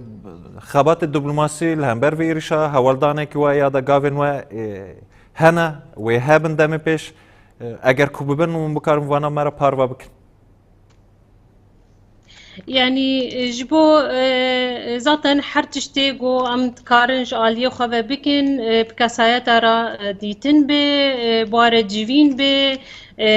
xebatê diplomasî li hember vê êrişa hewldanekî we ya da gavên we, e, hene, wê hebin demê pêş, e, eger ku bibin hûn bikarin vana me re parve bikin. Yani, e, ji bo, e, zaten her tiştê ku em dikarin ji aliyê xwe ve bikin, e, bi kesayeta re, e, dîtin bê, e, bi ware civîn bê, e,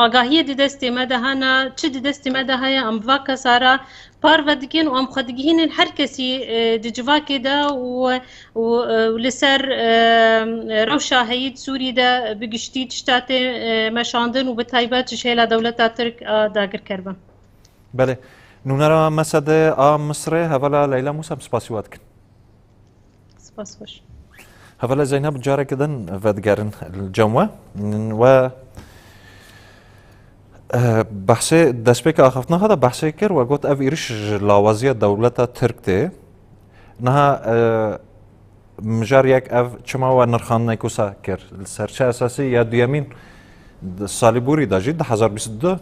agahiyê di destê me de hene, çi di destê me de heye, em va kesa re parve dikin û em xwe digihînin her kesî, e, di civakê de û, û, e, li ser, e, rewşa heyî di Sûrî de bi giştî tişta tê, e, meşandin û bi taybet ji hêla dewleta Tirk a dagirker be. Belê. Nûnera Mesede a Misrê, hevala Leyla Mûsa, em spasî we dikin. Spas xweş. Hevala Zeynep, careke din vedigerin li cem we. We, eh, behsê destpêka axaftina xwe de behsê kir, we got ev êriş ji lawaziya dewleta Tirk tê. Niha, eh, mijar yek ev çima we nirxandineke wisa kir? Li ser çi esasî? Ya duyemîn, di salê borî de jî, du hezar bîst û du,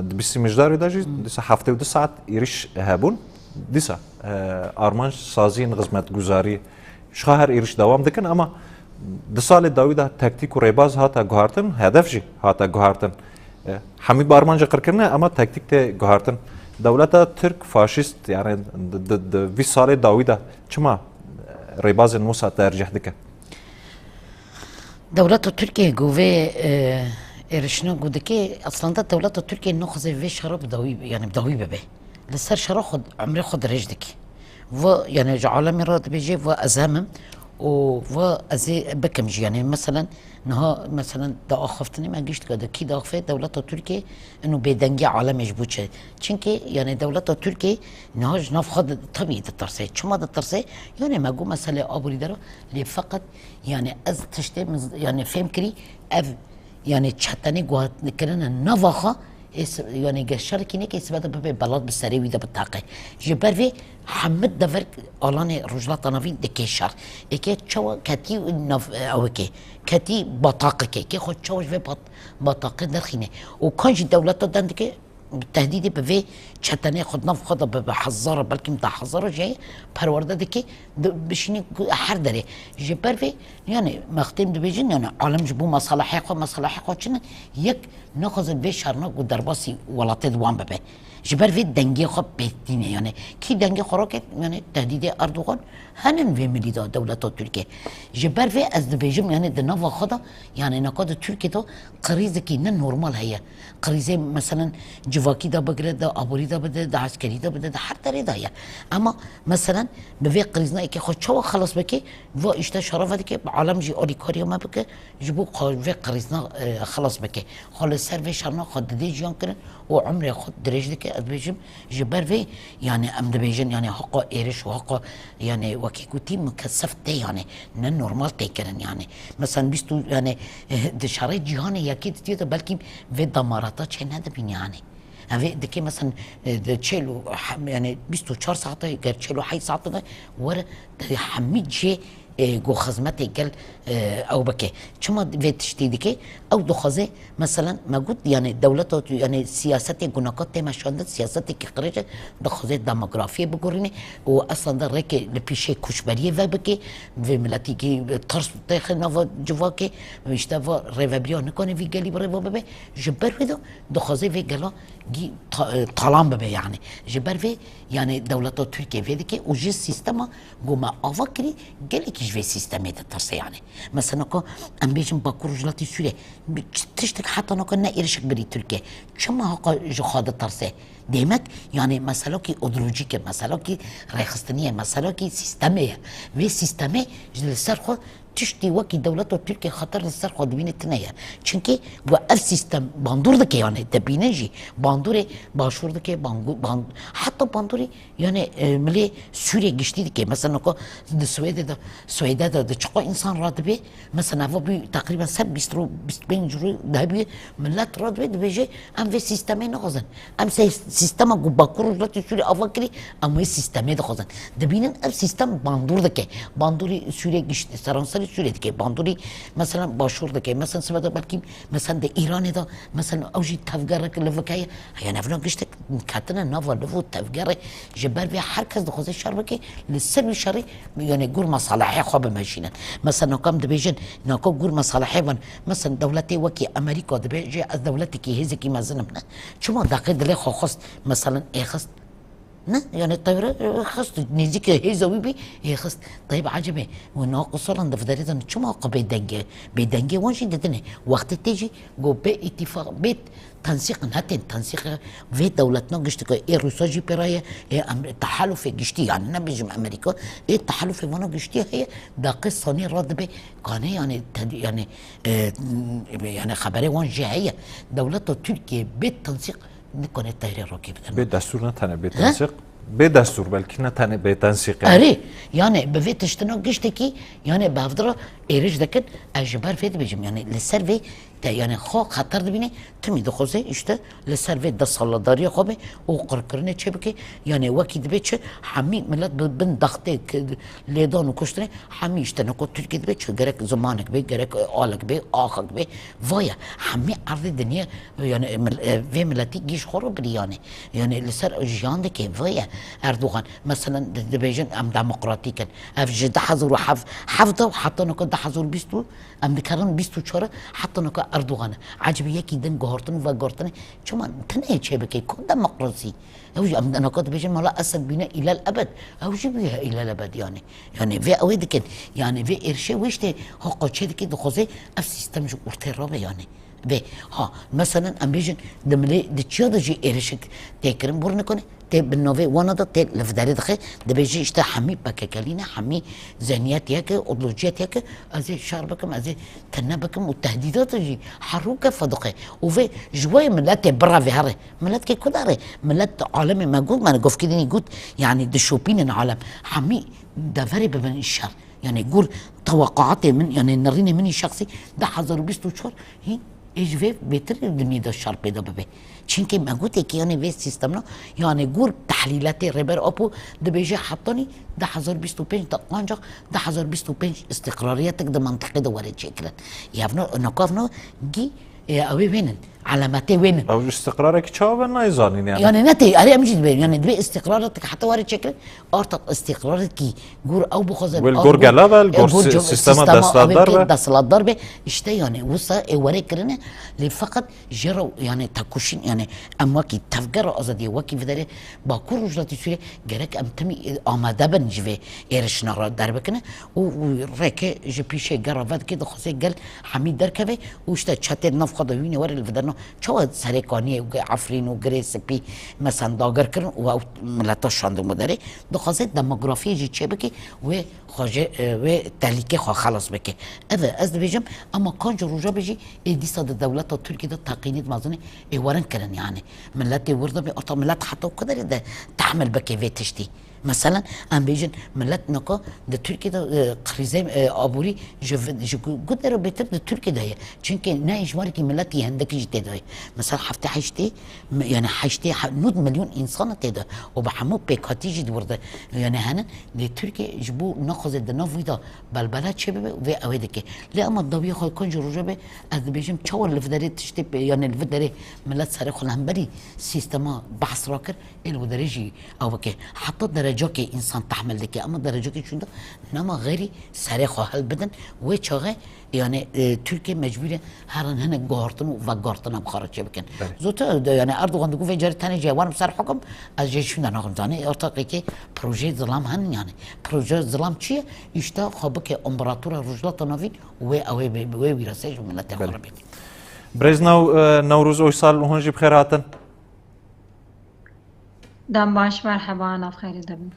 di bîstî Mijdarê de jî, dîsa heftê û du saet êriş hebûn. Dîsa, e, armanc saziyên xizmetguzarî, ji xwe her êriş dewam dikin, ama di salê dawî de taktîk û rêbaz hate guhartin, hedef jî hate guhartin. E, hemî bi armancê qirkirine, ama taktîk tê guhartin. Dewleta Tirk faşîst, yani di, di, di vî salê dawî de çima rêbazên wisa tercih dike? Dewleta Tirkiyê ku vê, e, êrişina ku dike, aslında dewleta Tirkiyê naxwaze vê şera bi dawî, yani bi dawî bibe. Li ser şera xwe, emrê xwe dirêj dike. Va, yani ji alemê re dibêje, va ez hem im û va ez ê bikim jî. Yani meselen, niha meselen di axaftinê me gişt ku di kî diaxife, dewleta Tirkiyê ino bêdengî alemê ji bo çi? Çimkî yani dewleta Tirkiyê niha ji nav xwe di, tabî ditirse. Çima ditirse? Yani me got meselê aborî de re, lê feqet yani ez tiştê min z-, yani fêm kirî ev yani çetenê guhat kirine nava xwe, ê s-, yani ge şerekî neke, ê sibe de bibe belat bi serê wî de bitaqe. Ji ber vê hemî dever alanê Rojhilata Navîn dike şer. Êke çawa ketî nav, ew ke, ketî bataqeke, ke xwe çawa ji vê bat-, bataqê derxîne. Û kan jî dewleta dendike, tehdîdê bi vê çetenê xwe di nav xwe de bi, bi hezara, belkî bi hezara jê perwerde dike, di, bişîne ku her derê. Ji ber vê, yani, mextêm dibêjin, yani, alem ji bo meselehê xwe, meselehê xwe çi ne, yek naxwaze vê şerna ku derbasî welatê di wan bibe. Ji ber vê dengê xwe pêk tîne, yani, kî dengê xwe raket, yani, tehdîdê Erdogan, henin vê milî de dewleta Tirkiyê. Ji ber vê ez dibêjim, yani, di nava xwe de, yani, naka di Tirkiyê de krîzekî ne normal heye. Krîzê, meselen, civakî de bigire, de aborî de bide, de eskerî de bide, de her derê de ye. Ema, meselen, bi vê krîzna êkê xwe çawa xelas bike, va îşte şeref vedike, bi alem jî alîkariya me bike, ji bo xwe vê krîzna, e, xelas bike. Xwe li ser vê şerna xwe didê jiyan kirin û umrê xwe dirêj dike, ez dibêjim, ji ber vê, yani, em dibêjin, yani, haqa êriş û haqa, yani, wekî gotî, mikesef tê, yani, ne normal tê kirin, yani. Mesela, bîst û, yani, di şerê cîhanê yekê ditiyo de belkî vê damarata çê nedibîne, yani. Ev ê dike, mesela, di çêl û hem, yani, bîst û çar saete, ger çêl û heyş saete de were, di hemî cihê, e, ku xizmetê gel, e, ew bike. Çima vê tiştî dike? Ew dixwaze, meselen, me got, yani, dewleta, yani, siyasetê ku naka tê meşandin, siyasetekî qirêj e, dixwaze demografiyê bigurîne û eslanda rêkê li pîşê koçberiyê vebike, vê miletî kî ters têxe nava civakê, îşte va rêvebiriya nikane vî gelî bi rêva bibe, ji ber wê de dixwaze vê gela gî ta-, talan bibe yani. Ji ber vê yani dewleta Tirkiye vê dike û ji sîstema ku me ava kirî gelekî ji vê sîstemê ditirse yani. Mesela ku em bêjin Bakur Rojhilatê Sûriyê, bi ç-, tiştek heta naka ne êrişek birî Tirkiye. Çima haqa ji xwe ditirse? Demek yani meselakî ideolojîk e, meselakî rêxistinî ye, meselakî sîstemê ye. Vê sîstemê ji li ser xwe tiştî wekî dewleta Tirkiye xeter li ser xwe dibîne tine ye. Çimkî ku ev sîstem bandor dike yani, dibîne jî bandorê başûr dike, bangu-, ban-, heta bandorê yani, e, milê Sûriyê giştî dike. Mesela naka di Swêdê de, Swêdê de di çiqa însan radibe, mesela eva bû teqrîben ser bîst ro, bîst pênc roj dahbî millet radibe, dibêje, em vê sîstemê naxwazin. Em sê-, sîstema ku Bakur Rojhilatê Sûriyê ava kirî, em wê sîstemê dixwazin. Dibînin ev sîstem bandor dike. Bandorî Sûriyê gişt-, seranserî Sûriyê dike. Bandorî mesela başûr dike. Mesela sibe de belkî mesela de Îranê de mesela ew jî tevgerek li vike ye. Yani evna giştek ketine nava liv û tevgerê, ji ber vê her kes dixwaze şer bike, li ser wî şerî yani gor mesalehê xwe bimeşînin. Mesela naka em dibêjin, naka gor mesalehê van, mesela dewletê wekî Amerîka dibêje ez dewletekî hêzekî mezin im ne. Çima deqê dilê xwe xwest, mesela êxist? Ne, yani teyre, e, xist, nêzîkî hêza wî bî, ê xist. Teyb ecebê, û na qusalan di vederê de çima xwe bêdengê, bêdengê wan jî didine. Wextê tê jî go bê îtîfaq, bê tensîq, ne tên tensîq, vê dewletna giştî ku ê Rûsa jî pê re ye, ê Em-, tehelufê giştî, yani ne bêjim Amerîka, ê tehelufê vana giştî heye, daqê sanî radibe, kane yani, te-, yani, e, yani xeberê wan jî heye. Dewleta Tirkiye bê tensîq nikane teyrê rokê bidin. Bê destûr, ne tenê bê He? tensîq, bê destûr belkî ne tenê bê tensîq yani. Erê, yani bi vê tiştina giştekî, yani bi hevdira êrîş dikin, ez ji ber vê dibêjim, yani li ser vê te, yani xwe xeter dibîne, timî dixwaze işte li ser vê desthilatdariya xwe be û qirkirinê çêbike, yani wekî dibe çi, hemî milet bi bin dextê k-, lêdan û kuştinê, hemî işte nako Tirkiye dibe çi, gerek zimanek be, gerek alek be, axek be, vaya, hemî erdê dinyê, yani mil-, e, vê miletî gîş xwe re birî yani. Yani li ser jiyan dike, vaya Erdogan. Mesela di-, dibêjin em demokratîk in. Ev ji du hezar û heft, heft de heta nako du hezar û bîst û em dikarin bîst û çar heta nako Erdogan e. Ecibî yekî din guhartin û veguhartinê çima tenê çê bike? Ku demokrasî? Ew jî em naka dibêjin mala Esed bîne îlel ebed. Ew jî bûye îlel ebed yani. Yani vê ew ê dikin. Yani vê êrişê wê işte haqa çê dike dixwaze ev sîstem ji ortê rabe yani. Vê, ha, mesela em bêjin di milê, di çiya de jî êrişik tê kirin, bûr nikone, tê bi navê wana de tê li vederê dixe, dibêje işte hemî P K K lî ne, hemî zihniyet yek e, ideolojiyet yek e, ez ê şer bikim, ez ê tine bikim û tehdîdat jî herû kefa dixe. Û vê ji wê miletê bira vê here. Milet kê ku dare? Milet alemê me got, me govkê dinî got, yani dişopînin alem. Hemî deverê bibin şer. Yani gor teweqaatê min, yani nerînê min î şexsî du hezar û bîst û çar hîn ê ji vê bêtir dinyê de şer pêda bibe. Çimkî me gotekî yani vê sîstemna, yani gor tehlîletê Rêber Apo dibêje hetanî du hezar bîst û pênc de, ancak du hezar bîst û pênc îstîqrariyetek di mentiqê de were çêkirin. Yavno, nakavno gî e, ew ê wênin. Elemetê wênin. Ew îstîqrarek çawa be nayê zanîn yani. Yani ne tê, erê em jî dibên. Yani dibê îstîqraretek heta were çêkirin, artık îstîqrarekî gor ew bixwazin, Wê li ew gor bixwazin, gela be, li e, gor gor si-, cem-, sîstema sîstema desthilatdar evê be. Desthilatdar be. İşte yani wisa ê were kirine, lê feqet jê re yani tekoşîn, yani em wekî tevgera azadiyê, wekî vederê Bakur Rojhilatê Sûriyê gerek em timî, e, amade bin ji vê êrişina re derbikine û, û rêkê ji pîşê gera vedikê dixwaze gel hemî derkeve û işte çetê nav xwe de wînê were li viderna. Çawa Serê Kaniyê û Efrîn û Girê Spî mesen dagir kirin û ew mileta şandin wê derê? Dixwaze demografiyê jî çêbike wê xwe jê, e, wê tehlîkê xwe xelas bike. Ev e, ez dibêjim, ema kanca roja be jî ê dîsa di dewleta Tirkiyê de teqînî di mezinê ê werin kirin yani. Miletê wir de bê, orta milet heta ku derê de tehmil bike vê tiştî. Mesela em bêjin milet naka di Tirkiyê de, e, krîzê, e, aborî ji vi-, ji ku, ku derê bêtir di Tirkiyê de ye. Çimkî ne hejmarekî miletî hindikî jî tê de ye. Mesela heftê heştê, mi-, yani heştê he-, nod milyon însan e tê de. Û bi hemû pêkhatî jî di wir de. Yani henin lê Tirkiye ji bo naxwaze di nav wî de belbele çêbibe û vê ew ê dike. Lê ema dawiya xwe kanca roja be, ez dibêjim çawa li vê derê tiştê pê, yani li vê derê milet serê xwe li hemberî sîstema behs rakir, ê li wê derê jî ew bike. Heta derece Cokê însan tehmil dike, ama derecokê çûnda nema xeyrî serê xwe hilbidin. Wê çaxê, yani, e, Tirkiye mecbûr e herin hinek guhartin û veguhartina bi xwe re çêbikin. Belê. Zotir, de, yani, Erdogan digot, vê carê tenê jê werim ser hukum, ez jê şûnde naxim. Zanî, ortaqekê projeyê zilam henin, yani. Proje zilam çi ye? Îşte xwe bike împaratora Rojhilata Navîn û wê, ew ê bê, wê wîrasê ji miletê xwe Belê. re bê. Birêz Naw-, e, Newroz Oysal, hûn jî bi xêr hatin. Dem baş, merheba, nav xeyrê de bin.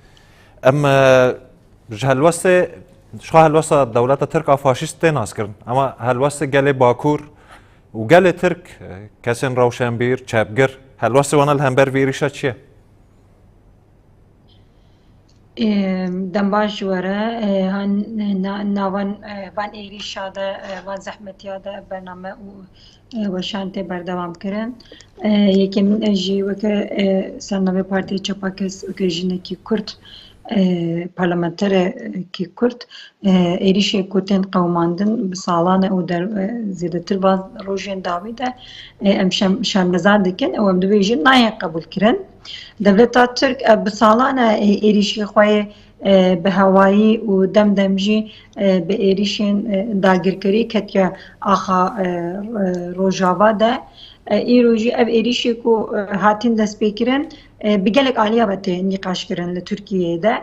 Em, e, ji helwestê, ji xwe helwesta dewleta Tirk a faşîst tê naskirin. Ema helwestê gelê Bakur û gelê Tirk, e, kesên rewşenbîr, çepgir, helwestê wana li hember vê êrîşa çi ye? Ê, dem baş ji we re, ê, han, na-, navan, ê, van êrîşa de, ê, van zehmetiya de ev bername û, ê, weşan tê berdewam kirin. Ê, yekemîn, ez jî weke, ê, sernavê Partiyê Çapa Kes, weke jinekî Kurd, ê, parlamenterekî Kurd, ê, êrîşê ku tên qewimandin bi salan e û der-, ê, zêdetir van rojên dawî de, ê, em şem-, şermezar dikin û em dibêjin nayên qebûlkirin. Dewleta Tirk, e, bi salan e, e, êrîşî xwe yê, e, bi hewayî û dem dem jî, e, bi êrîşên, e, dagirkerî ketiye axa, e, e, Rojava de. E, îro jî ev êrîşê ku, e, hatin destpêkirin, e, bi gelek aliya ve tê nîqaşkirin li Tirkiyeyê de.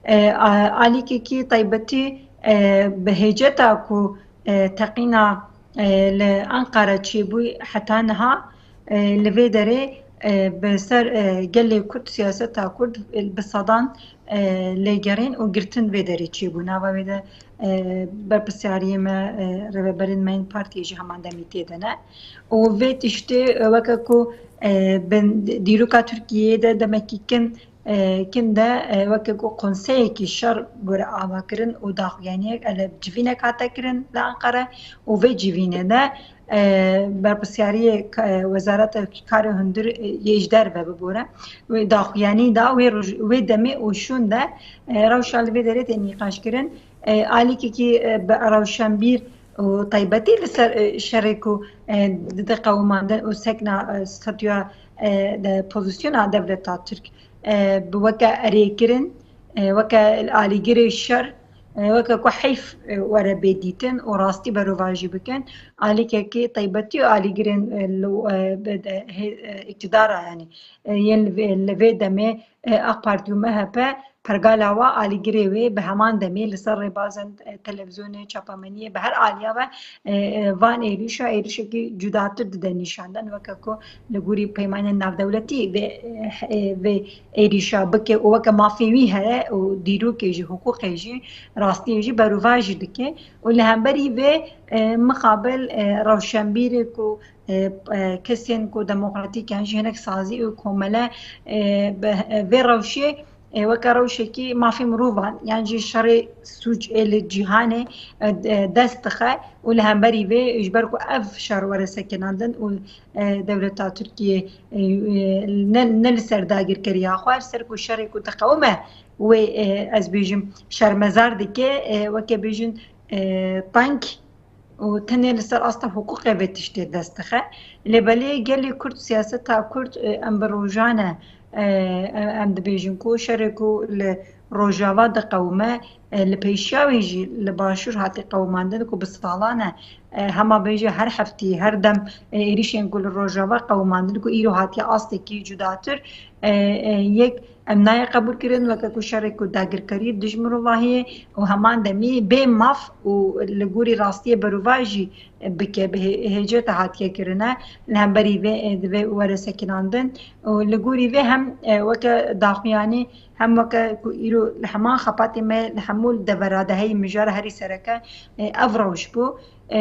E, a-, alîkekî taybetî, e, bi hêceta ku, e, teqîna, e, li Enqere çêbû heta niha, e, li vê derê, e, bi ser, e, gelê Kurd, siyaseta Kurd, e, bi sedan, e, lêgerîn û girtin vê derê çêbû. Nava wê de, e, berpirsyariyê me, e, rêveberên me yên partiyê jî heman demî tê de ne. Û vê tiştê, e, weke ku, e, bin dîroka Tirkiyeyê de demekî kin, e, kin de, e, weke ku konseyekî şer gore avakirin û daxuyaniyek, ele civînek hate kirin li Enqere û vê civînê de, e, berpirsyariyê ka-, e, Wezareta Karê Hundir, e, yê ji derve bibore. Wê daxuyanî da wê roj-, wê demê û şûn de, e, rewşa li vê derê tê nîqaş kirin. E, alîkekî, e, bi rewşenbîr û taybetî li ser, e, şerê ku, e, dide qewimandin û sekna, e, statûya, e, de, pozisyona dewleta Tirk, e, bi weke erêkirin, e, weke alîgirê şer, e, weke ku heyf, e, were bê dîtin û rastî berovajî bikin. Alîkekî taybetî û alîgirên, e, li, e, bi de, hê-, e, îktidara, yanî, e, yên li vê, li vê demê, e, AK Partî û MHP pergala wa alîgirê wê bi heman demê li ser rêbazên, e, televîzyonê, çapameniyê, bi her aliya ve, e, e, van êrîşa êrîşekî cudatir dide nîşandan, weke ku li gorî peymanên navdewletî vê, e, e, vê êrîşa bike û weke mafê wî heye û dîrokê jî, hiqûqê jî, rastiyê jî berovajî dike û li hemberî vê, e, mixabil, e, rewşenbîrê ku, e, e, kesên ku demokratîk yan jî hinek sazî û komele, e, bi, e, vê rewşê, e, weke rewşekî mafê mirovan yan jî şerê sûc ê li cîhanê, e, e, dest dixe û li hemberî vê ji ber ku ev şer were sekinandin û, e, dewleta Tirkiyê, e, e, ne, ne li ser dagirkeriya xwe, li ser ku şerê ku diqewime wê, e, ez bêjim şermezar dike, e, weke bêjin, e, tank û tenê li ser asta hiqûqê vê tiştê dest dixe. Lê belê gelê Kurd, siyaseta Kurd, e, em bi rojan e, e, em dibêjin ku şerê ku li Rojava diqewime, e, li pêşiya wê jî li Başûr hatî qewimandin ku bi salan e, e, hema bêje her heftî, her dem, e, êrîşên ku li Rojava qewimandin ku îro hatiye astekî cudatir, e, e, yek em nayê qebûl kirin weke ku şerê ku dagirkerî dij mirovahiyê û heman demî bê maf û li gorî rastiyê berovajî bike, bi hê-, hêceta hatiye kirine, li hemberî vê, e, divê were sekinandin û li gorî vê hem, e, weke daxuyanî, hem weke ku îro li heman xepatê me li hemû devera de heyî mijara herî sereke, e, ev rewş bû. E,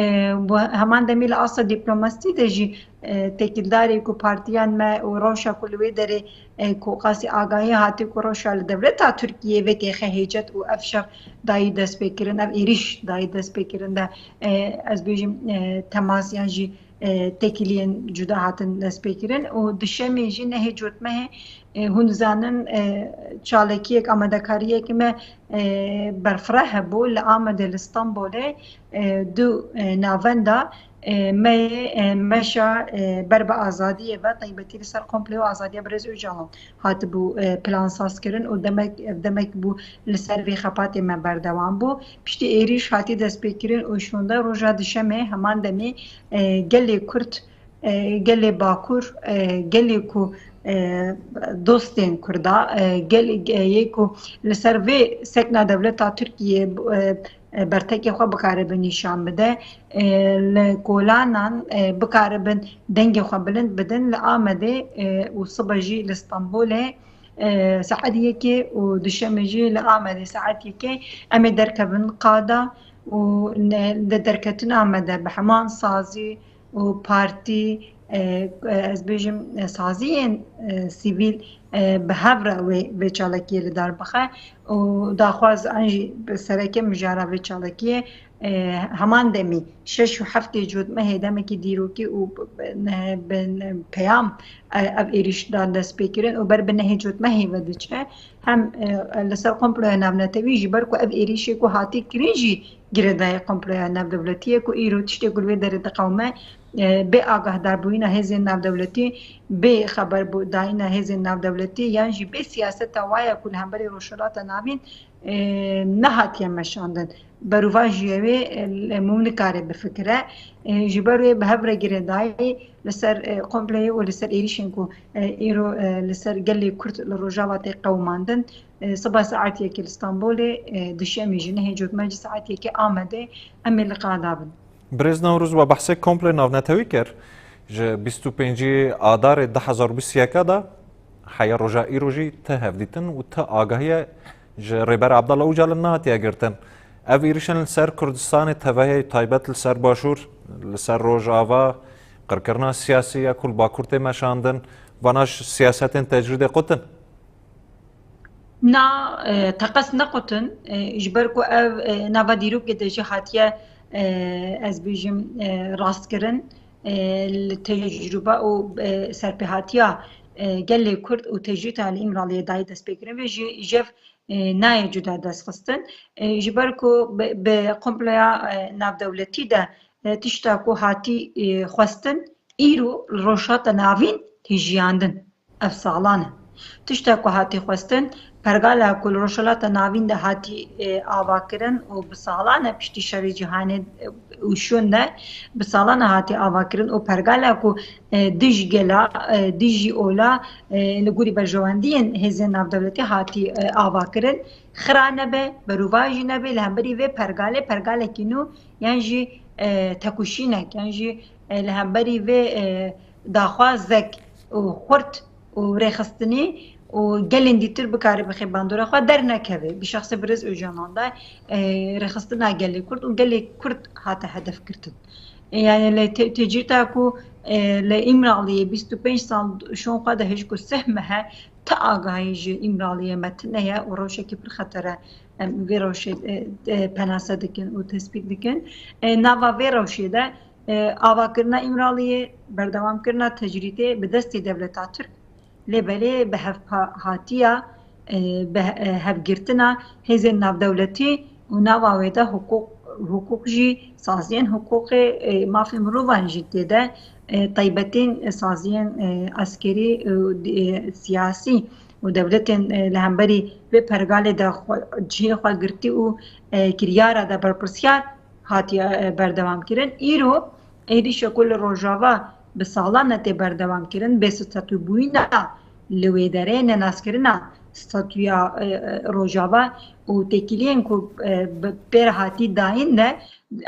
bi heman demî li asta dîplomasî de jî, e, têkildarê ku partiyan me û rewşa ku li wê derê, e, ku qasî agahî hatî ku rewşa li dewleta Tirkiyê vê têxe hêcet û ev şer dayî destpêkirin, ev êrîş dayî destpêkirin de, e, ez bêjim, e, temas yan jî, e, têkiliyên cuda hatin destpêkirin û dişemê jî nehê cotmehê, e, hûn dizanin, e, çalakiyek, amadekariyek me, e, berfireh hebû li Amedê, li Stenbolê, e, du, e, navenda, E, me, e, meşa, e, ber bi azadiyê ve, taybetî li ser komploya azadiya Birêz Ocalan hatibû, e, plansazkirin û demek, ev demek bû li ser vê xebatê me berdewam bû. Piştî êrîş hatî destpêkirin û şûnde roja dişemê heman demê, e, gelê Kurd, e, gelê Bakur, e, gelê ku, e, dostên Kurda, e, gel-, e, yê ku li ser vê sekna dewleta Tirkiyê, e, e, bertekê xwe bikaribe nîşan bide, e, li kolanan, e, bikaribin dengê xwe bilind bidin li Amedê, e, û sibe jî li Stenbolê, e, saet yekê û duşemê jî li Amedê saet yekê em ê derkevin qada û ne, li derketina me de bi heman sazî û partî, e, e, ez bêjim, e, saziyên, e, sivîl, e, bi hev re wê, vê çalakiyê li dar bixe û daxwaz an jî bi sereke mijara vê çalakiyê, e, heman demî şeş û heftê cotmehê demekî dîrokî û bi, bi, bi peyam, e, ev êrîş dan destpêkirin û ber bi nehê cotmehê ve diçe. Hem, e, li ser komploya navnetewî jî ber ku ev êrîşê ku hatî kirin jî girêdayî komploya navdewletî ye ku îro tiştê ku li vê derê diqewime, e, bê agahdarbûyîna hêzên navdewletî, bê xeberbûdayîna hêzên navdewletî yan jî bê siyaseta wa ye ku li hemberî Rojhilata Navîn, e, nehatiye meşandin. Berovajiyê wê, e, li mû nikare bifikire. E, ji ber wê bi hev re girêdayî li ser, e, kompleyê û li ser êrîşên ku, e, îro, e, li ser gelê Kurd li Rojava tê qewimandin, e, siba saetiyekê li Stenbolê, e, duşemê jî nehê cotmehê jî saetiyekê Amedê em ê li qada bin. Birêz Newroz, we behsê komplê navnetewî kir. Ji bîst û pêncî Adarê du hezar û bîst û yek de heya roja îro jî ti hevdîtin û ti agahiye ji Rêber Abdullah Ocalan nehatiye girtin. Ev êrîşên li ser Kurdistanê tevehê taybet li ser Başûr, li ser Rojava, qirkirina siyasî ya ku li Bakur tê meşandin, vana ji siyasetên tecrîdê qutin? Na, e, teqez nequtin, e, ji ber ku ev, e, nava dîrokê de jî hatiye, e, ez bêjim, e, rastkirin, e, li tecrûbe û, e, serpêhatiya, e, gelê Kurd û tecrîta li Îmraliyê dayê destpêkirin vê jî jev, e, nayê cuda destxistin. E, ji ber ku bi, bi komploya, e, navdewletî de, e, tişta ku hatî, e, xwestin, îro li Rojhilata Navîn tê jiyandin. Ev salan e. Tişta ku hatî xwestin, pergala ku li Rojhilata Navîn de hatî, e, avakirin û bi salan e piştî şerê cîhanê, e, û şûn de bi salan e hatî avakirin û pergala ku, e, dij gela, e, dijî ola, e, li gorî berjewendiyên hêzên navdewletî hatî, e, avakirin, xira nebe, berovajî nebe, li hemberî vê pergalê, pergalekî nû yan jî, e, tekuşînek, yan jî, e, li hemberî vê, e, daxwazek û xurt û rêxistinî û gelên dîtir bikare bi xê bandora xwe dernekeve. Bi şexsê Birêz Ocalan de, e, rêxistina gelê Kurd û gelê Kurd hate hedef girtin. E, yani li te-, tecrîta ku, e, li Îmraliyê bîst û pênc sal şûn xwe de hêj ku sih mehe ti agahî ji Îmraliyê me tune ye û rewşekî pir xeter e. Em vê rewşê, e, e, penase dikin û tespît dikin. E, nava vê rewşê de, e, avakirina Îmraliyê, berdewamkirina tecrîdê bi destê dewleta Tirk, lê belê bi hevpa-, hatiya, e, bi he-, e, hevgirtina hêzên navdewletî û nava wê de hiqûq, hiqûq jî, saziyên hiqûqê, e, mafê mirovan jî tê de, e, taybetîn saziyên, e, eskerî û, e, siyasî û dewletên, e, li hemberî vê pergalê de xwe, cihê xwe girtî û, e, kiryara de berpirsiyar hatiye, e, berdewam kirin. Îro êrîşa ku li Rojava bi salan e tê berdewam kirin, bê statûbûyîna li wê derê, nenaskirina statûya, e, e, Rojava û têkiliyên ku, e, bi pêr hatî dayîn de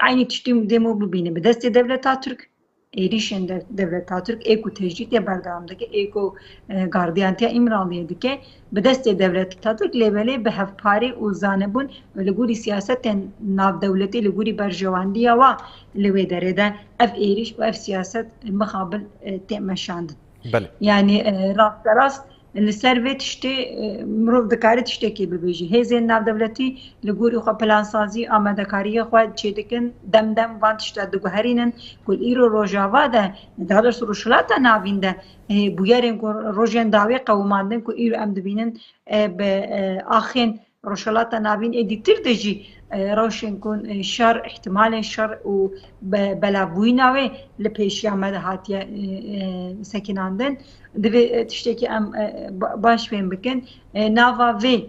eynî tiştî dêm û bibîne bi destê dewleta Tirk. Êrîşên de-, dewleta Tirk ê ku tecrîdê berdewam dike, ê ku, e, gardiyantiya Îmraliyê dike, bi destê dewleta Tirk lê belê bi hevparî û zanebûn li gorî siyasetên navdewletî, li gorî berjewendiya wa li wê derê de ev êrîş û ev siyaset mixabil, e, tê meşandin. Belê. Yani, e, rasterast li ser vê tiştê, e, mirov dikare tiştekê bibêje. Hêzên navdewletî li gorî xwe plansazî, amadekariyê xwe çêdikin, dem dem van tişta diguherînin ku li îro Rojava de, daha doğrusu Rojhilata Navîn de, e, bûyerên ku rojên dawê qewimandin ku îro em dibînin, e, bi, e, axên Rojhilata Navîn ê dîtir de jî e, rewşên ku, e, şer, îhtimalên şer û be-, belavbûyîna wê li pêşiya me de hatiye, e, e, sekinandin. Divê, e, tiştekî em, e, ba-, baş fêm bikin. E, nava vê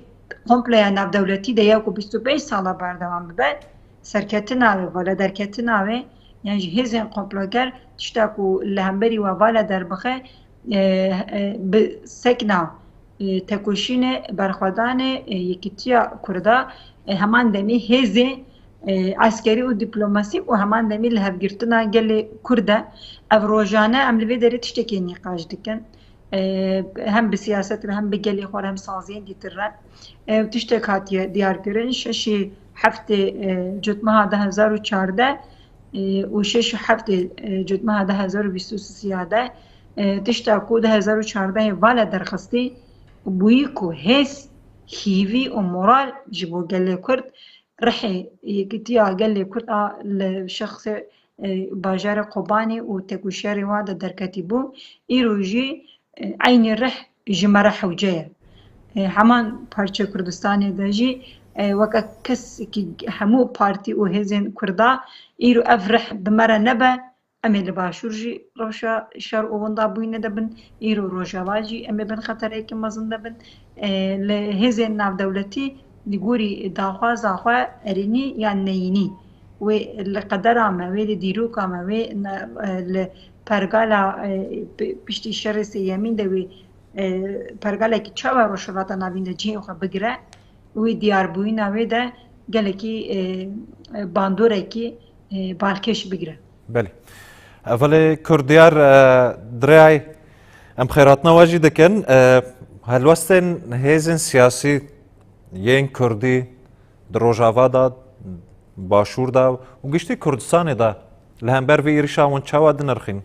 komploya navdewletî de ya ku bîst û pênc sala berdewam bibe, serketina wê, valederketina wê, yan jî hêzên komploger tişta ku li hemberî we vala derbixe, e, e, bi sekna, e, tekoşînê, berxwedanê, e, yekîtiya Kurda, e, heman demî hêzê, e, eskerî û dîplomasî û heman demî lihevgirtina gelê Kurd e. Ev rojane em li vê derê tiştekê nîqaş dikin. E, hem bi siyaset re hem bi gelê xwe re hem saziyên dîtir re. E, tiştek hatiye diyarkirin, şeşê heftê, e, cotmeha du hezar û çardeh, e, û şeş û heftê, e, cotmeha du hezar û bîst û sê de, e, tişta ku du hezar û çardehê vala derxistî bûyî ku hêz, hîvî û moral ji bo gelê Kurd rihê yekîtiya gelê Kurd a li şexsê, e, bajarê Kobanê û tekoşerê wa de derketî bû. Îro jî, e, eynî rih ji me re hewce ye. E, heman parçe Kurdistanê de jî, e, weke kesekî hemû partî û hêzên Kurda îro ev rih bi me re nebe, em ê li Başûr jî rewşa şer û winda bûyînê de bin, îro Rojava jî em ê bin xetereyekî mezin de bin. E, li hêzên navdewletî li gorî daxwaza xwe erênî yan neyînî, wê li qedera me, wê li dîroka me, wê ne, e, li pergala, e, pi-, piştî şerê sêyemîn de wê, e, pergalekî çawa Rojhilata Navîn de cihê xwe bigire, wê diyarbûyîna wê de gelekî, e, e, bandorekî, e, balkêş bigire. Belê. Hevalê Kurdiyar, e, dirêyay em xêratina we jî dikin. E, helwestên hêzên siyasî yên Kurdî di Rojava de, Başûr de û giştî Kurdistanê de li hember vê êrişa hûn çawa dinirxîn?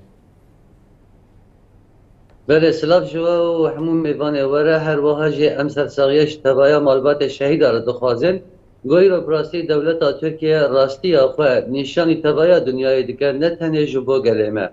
Belê, silav ji we û hemû mêvanê we re, her wiha jî em sersaxiya ji tevaya malbatê şehîda re dixwazin. Go îro bi rastî dewleta Tirkiye rastiya xwe nîşanî tevaya dinyayê dike, ne tenê ji bo gelê me.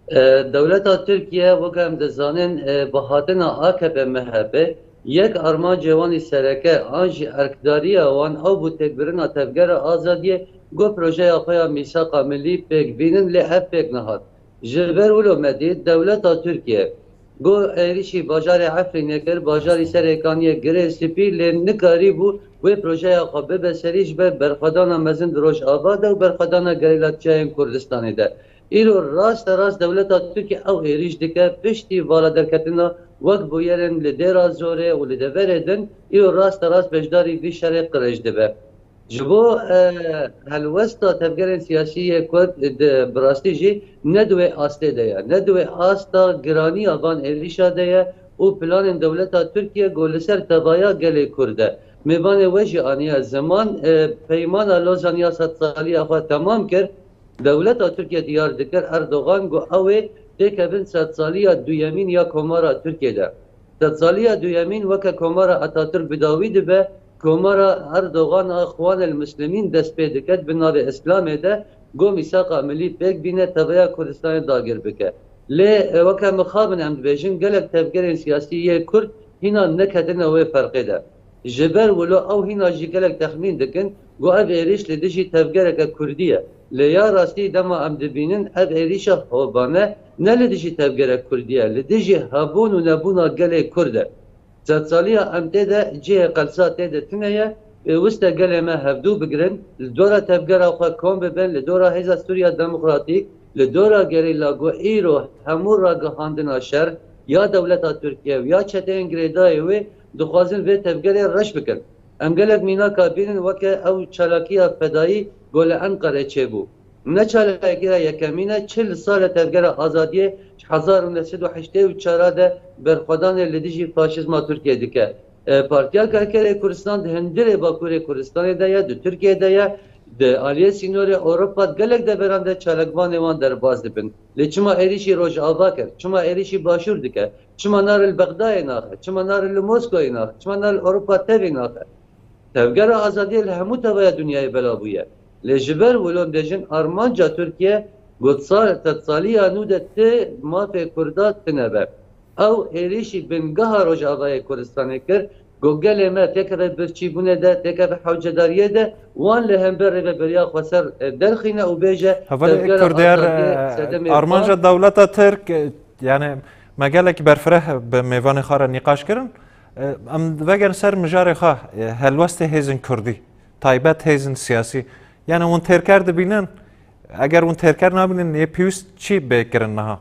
E, dewleta Tirkiye, weke em dizanin, e, bi hatina A K P M H P, yek armancê wan î sereke an jî erkdariya wan ew bû têkbirina Tevgera Azadiyê, go projeya xwe ya Mîsaqa Milî pêk bînin, lê ev pêk nehat. Ji ber wilo me dît, dewleta Tirkiye go êrîşî bajarê Efrînê kir, bajarî Serêkaniyê girê spî, lê nikarîbû wê projeya xwe bibe serî ji ber berxwedana mezin di Rojava de û berxwedana gerîlaçiyayên Kurdistanê de. Îro raste rast dewleta Tirkiye ew êrîş dike, piştî vala derketina wek bûyerên li Dêra Zorê û li deverê din, îro raste rast beşdarî vî şerê qirêj dibe. Ji bo, e, helwesta tevgerên siyasî yê Kurd di, bi rastî jî ne di wê astê de ye, ne di wê asta giraniya van êrîşa de ye û planên dewleta Tirkiye ku li ser tevaya gelê Kurd e. Mêvanê we jî aniye ziman, e, peymana Lozan ya sedsaliya xwe temam kir. Dewleta Tirkiye diyar dikir, Erdogan, ku ew ê têkevin sedsaliya duyemîn ya Komara Tirkiye de. Sedsaliya duyemîn weke Komara Atatürk bi dawî dibe, Komara Erdogan a Xwanel Muslimîn dest pê dike, bi navê Îslamê de, ku mîsaqa milî pêk bîne, teveya Kurdistanê dagir bike. Lê, e, weke mixabin em dibêjin, gelek tevgerên siyasî yê Kurd hîna neketine wê ferqê de. Ji ber wilo ew hîna jî gelek texmîn dikin ku ev êrîş li dijî tevgereke Kurdî ye. Lê ya rastî dema em dibînin ev êrîşa hovane ne li dijî tevgerek Kurdî ye, li dijî hebûn û nebûna gelê Kurd e. Sedsaliya em tê de cihê qelsa tê de tune ye, pêwist e gelê me hevdû bigirin, li dora tevgera xwe kom bibin, li dora Hêza Sûriya Demokratîk, li dora gerîla ku îro hemû ragihandina şer ya dewleta Tirkiye û ya çeteyên girêdayê wê dixwazin vê tevgerê reş bikin. Em gelek mînaka bînin weke ew çalakiya fedayî ku li Enqerê çêbû. Ne çalakî ya yekemîn e, çil sal e Tevgera Azadiyê ji hezar û neh sed û heştê û çar de berxwedanê li dijî faşîzma Tirkiyê dike. E, Partiya Karkerê Kurdistan di hundirê Bakurê Kurdistanê de ye, di Tirkiyê de ye, di aliyê sînorê Ewropa, di gelek deveran de çalakvanê wan derbas dibin. Lê çima êrîşî Rojava kir? Çima êrîşî Başûr dike? Çima nare li Bexdayê naxe? Çima nare li Moskoyê naxe? Çima nare li Ewropa tevî naxe? Tevgera Azadiyê li hemû tevaya dinyayê bela bûye. Lê ji ber wilo em dibêjin armanca Tirkiye, got sal, sedsaliya nû de ti mafê Kurda tine be. Ew êrîşî bingeha Rojavayê Kurdistanê kir, Ku gelê me têkeve birçîbûnê de, têkeve hewcedariyê de, wan li hember rêveberiya xweser, e, derxîne û bêje, Hevalê tevgera Kurdiyar, azadiyê e, sedemê armanca van dewleta Tirk, e, yani me gelekî berfireh bi mêvanê xwe re nîqaş kirin. E, em vegerin ser mijarê xwe, e, helwestê hêzên Kurdî, taybet hêzên siyasî. Yani hûn têrker dibînin, eger hûn têrker nabînin, yê pêwîst çi bê kirin niha?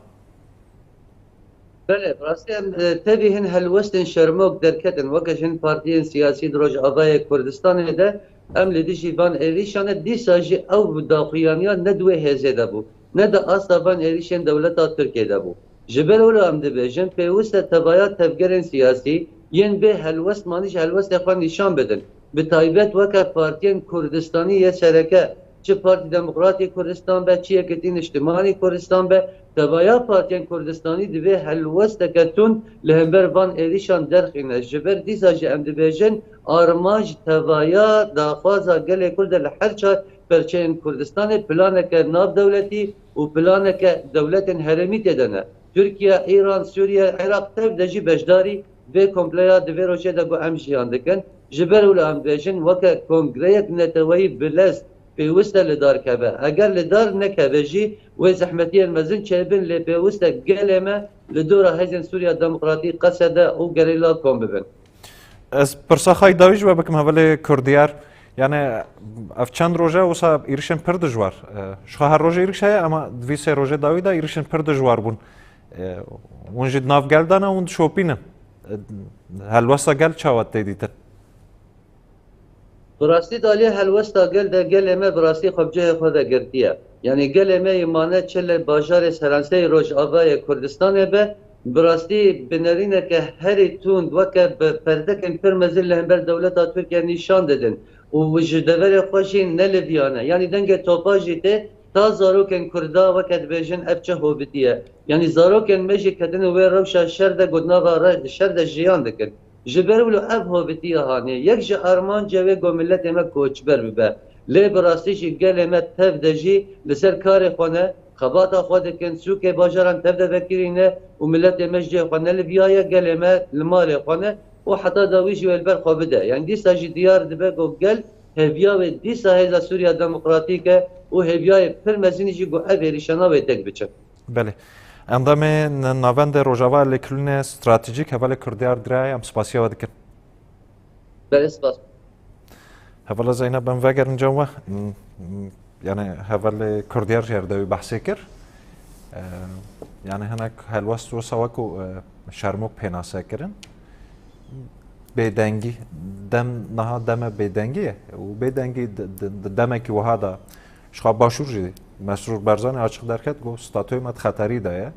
Belê, bi rastî em, e, tevî hin helwestên şermok derketin. Weke ji hin partiyên siyasî di Rojavayê Kurdistanê de em li dijî van êrîşan e, dîsa jî ew daxuyaniya ne di wê hêzê de bû, ne di asta van êrîşên dewleta Tirkiyê de bû. Ji ber wilo em dibêjin, pêwist e tevaya tevgerên siyasî yên bê helwest manî ji helwestê xwe nîşan bidin. Bi taybet weke partiyên Kurdistanî yê sereke, çi Partî Demokratî Kurdistan be, çi Yekîtî Niştimanî Kurdistan be, tevaya partiyên Kurdistanî divê helwesteke tund li hember van êrîşan derxîne. Ji ber dîsa jî em dibêjin, armanc tevaya daxwaza gelê Kurd e li her çar perçeyên Kurdistanê, planeke navdewletî û planeke dewletên herêmî tê de ne. Tirkiye, Îran, Sûriye, Iraq tev de jî beşdarî vê kompleya di vê rojê de ku em jiyan dikin. Ji ber wilo em dibêjin, weke kongreyek neteweyî bi lez pêwist e li dar keve. Eger li dar nekeve jî, wê zehmetiyên mezin çêbin, lê pêwist e gelê me li dora hêzên Sûriya Demokratîk, Qesede û gerîla kom bibin. Ez pirsa xwe yê dawî ji we bikim, hevalê Kurdiyar. Yani, ev çend roj e wisa êrişên pir dijwar. E, ji xwe her rojê êriş heye, ama di vî sê rojê dawî de êrişên pir dijwar bûn. E, hûn jî di nav gel de ne, hûn dişopînin. E, helwesta gel çawa tê dîtin? Bi rastî de aliyê helwesta gel de gelê me bi rastî xwe bi cihê xwe de girtiye. Yanî gelê me yê mane çi li bajarê seranseyê Rojavayê Kurdistanê be, bi rastî bi nerîneke herî tund weke bi perdekên pir mezin li hember dewleta Tirkiye nîşan didin û ji deverê xwe jî neliviyane. Yanî dengê topa jî tê ta zarokên Kurda weke dibêjin ev çi hovitiye. Yanî zarokên me jî ketine wê rewşa şer de ku di nava re-, şer de jiyan dikin. Ji ber wilo ev hovitiya hanê yek ji armancê wê ku miletê me koçber bibe. Lê bi rastî jî gelê me tev de jî li ser karê xwe ne, xebata xwe dikin, sûkê bajaran tev de vekirî ne û miletê me ji cihê xwe neliviyaye, gelê me li malê xwe ne û heta dawî jî wê li ber xwe bide. Yanî dîsa jî diyar dibe ku gel hêviya wê dîsa hêza Sûriya Demokratîk e û hêviyayê pir mezin jî ku ev êrîşana wê tek biçin. Belê. Endamê n-, Navendê Rojava Lêkolînê Stratejîk, hevalê Kurdiyar Dirayê, em spasiya we dikin. Belê, spas. Hevala Zeynep, em vegerin cem we. M-, m-, yani hevalê Kurdiyar jî her dewî behsê kir. E, yani hinek helwest wisa wekû, e, şermok pênase kirin. Bêdengî, dem, niha deme bêdengî ye. Û bêdengî di, di, di demekî wiha de Ji xwe Başûr jî Mesrûr Barzanî açiq derket, got, statûyê me di xeterî de ye.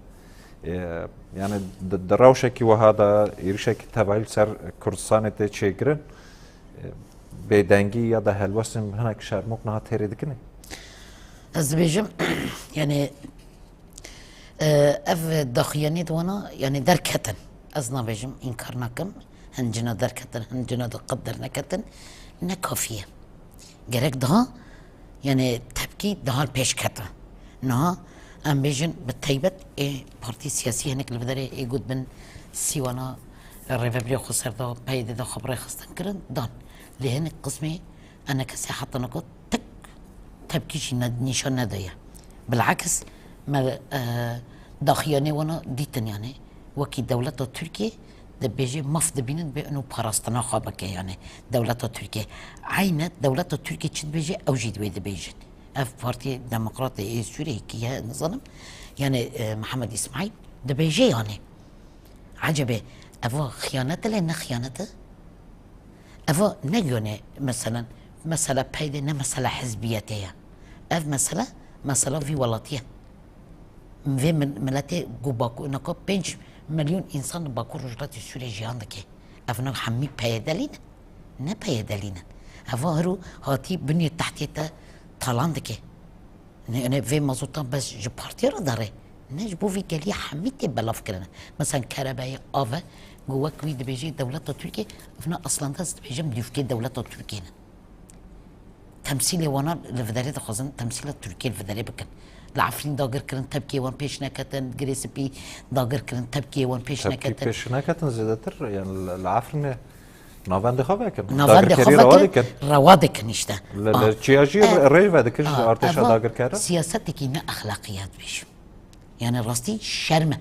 E, yani di, di rewşekî wiha de êrişekî tevayî li ser Kurdistanê tê çêkirin, e, bêdengî ya da helwestên hinek şermok niha têrê dikin ê? Ez dibêjim, yani, e, ev daxuyaniyê di wana, yani, derketin. Ez nabêjim, înkar nakim. Hin cina derketin, hin cina di qet derneketin. Ne kafî ye. Gerek daha, yani, tepkî daha pêş kete. Niha em bêjin bi taybet ê partî siyasî hinek li vê derê ê got bin sîwana rêvebirê xweser da, P Y D da xwe bi rêxistin kirin, dan. Lê hinek qismê enekesê heta niko tik tepkî jî ne, nîşan nedaye. Bilakis me, e, daxuyanê wana dîtin, yani, wekî dewleta Tirkiyê dibêje maf dibînin bê ino parastina xwe bike, yani, dewleta Tirkiyê. Eyne dewleta Tirkiyê çi dibêje, ew jî wê dibêjin. Ev Partî Demokratê ê Sûriyê kî ye, nizanim, yani, e, Mihemed Îsmaîl dibêje, yani. Ecebê, eva xiyanet e lê ne xiyanet e? Eva ne yone, meselen, mesela P Y D ne mesela hizbiyetê ye. Ev mesela, mesela vî welatî ye. Vê min-, miletê ku Baku-, naka pênc milyon însan li Bakur Rojhilatê Sûriyê jiyan dike. Ev ne hemî P Y D'lî ne? Ne P Y D'lî ne. Eva hiro hatî binyê tehtiyê te talan dike. Ne, ne vê mazotan bes ji partiya re dare. Ne ji bo vî gelî hemî tê belav kirine. Mesela kerebeyê, ave, ku wek wî dibêjê dewleta Tirkiyê, ev ne aslında ez dibêjim dûvkê dewleta Tirkiyê ne. Temsîlê wana li viderê dixwazin temsîla Tirkiyê li viderê bikin. Li Efrîn dagir kirin, tepkiyê wan pêş neketin, Girê Spî dagir kirin, tepkiyê wan pêş Tepkî neketin. pêş neketin zêdetir, yani li, li Efrînê Navendê xwe vekin. Navendê xwe Dagirkerî rewa vekin, dikin. Rewa dikin işte. Li, li çiya jî rê vedikin ji artêşa dagirkere. Siyasetekî ne exlaqî ya dibêjim. Yani rastî şerm e.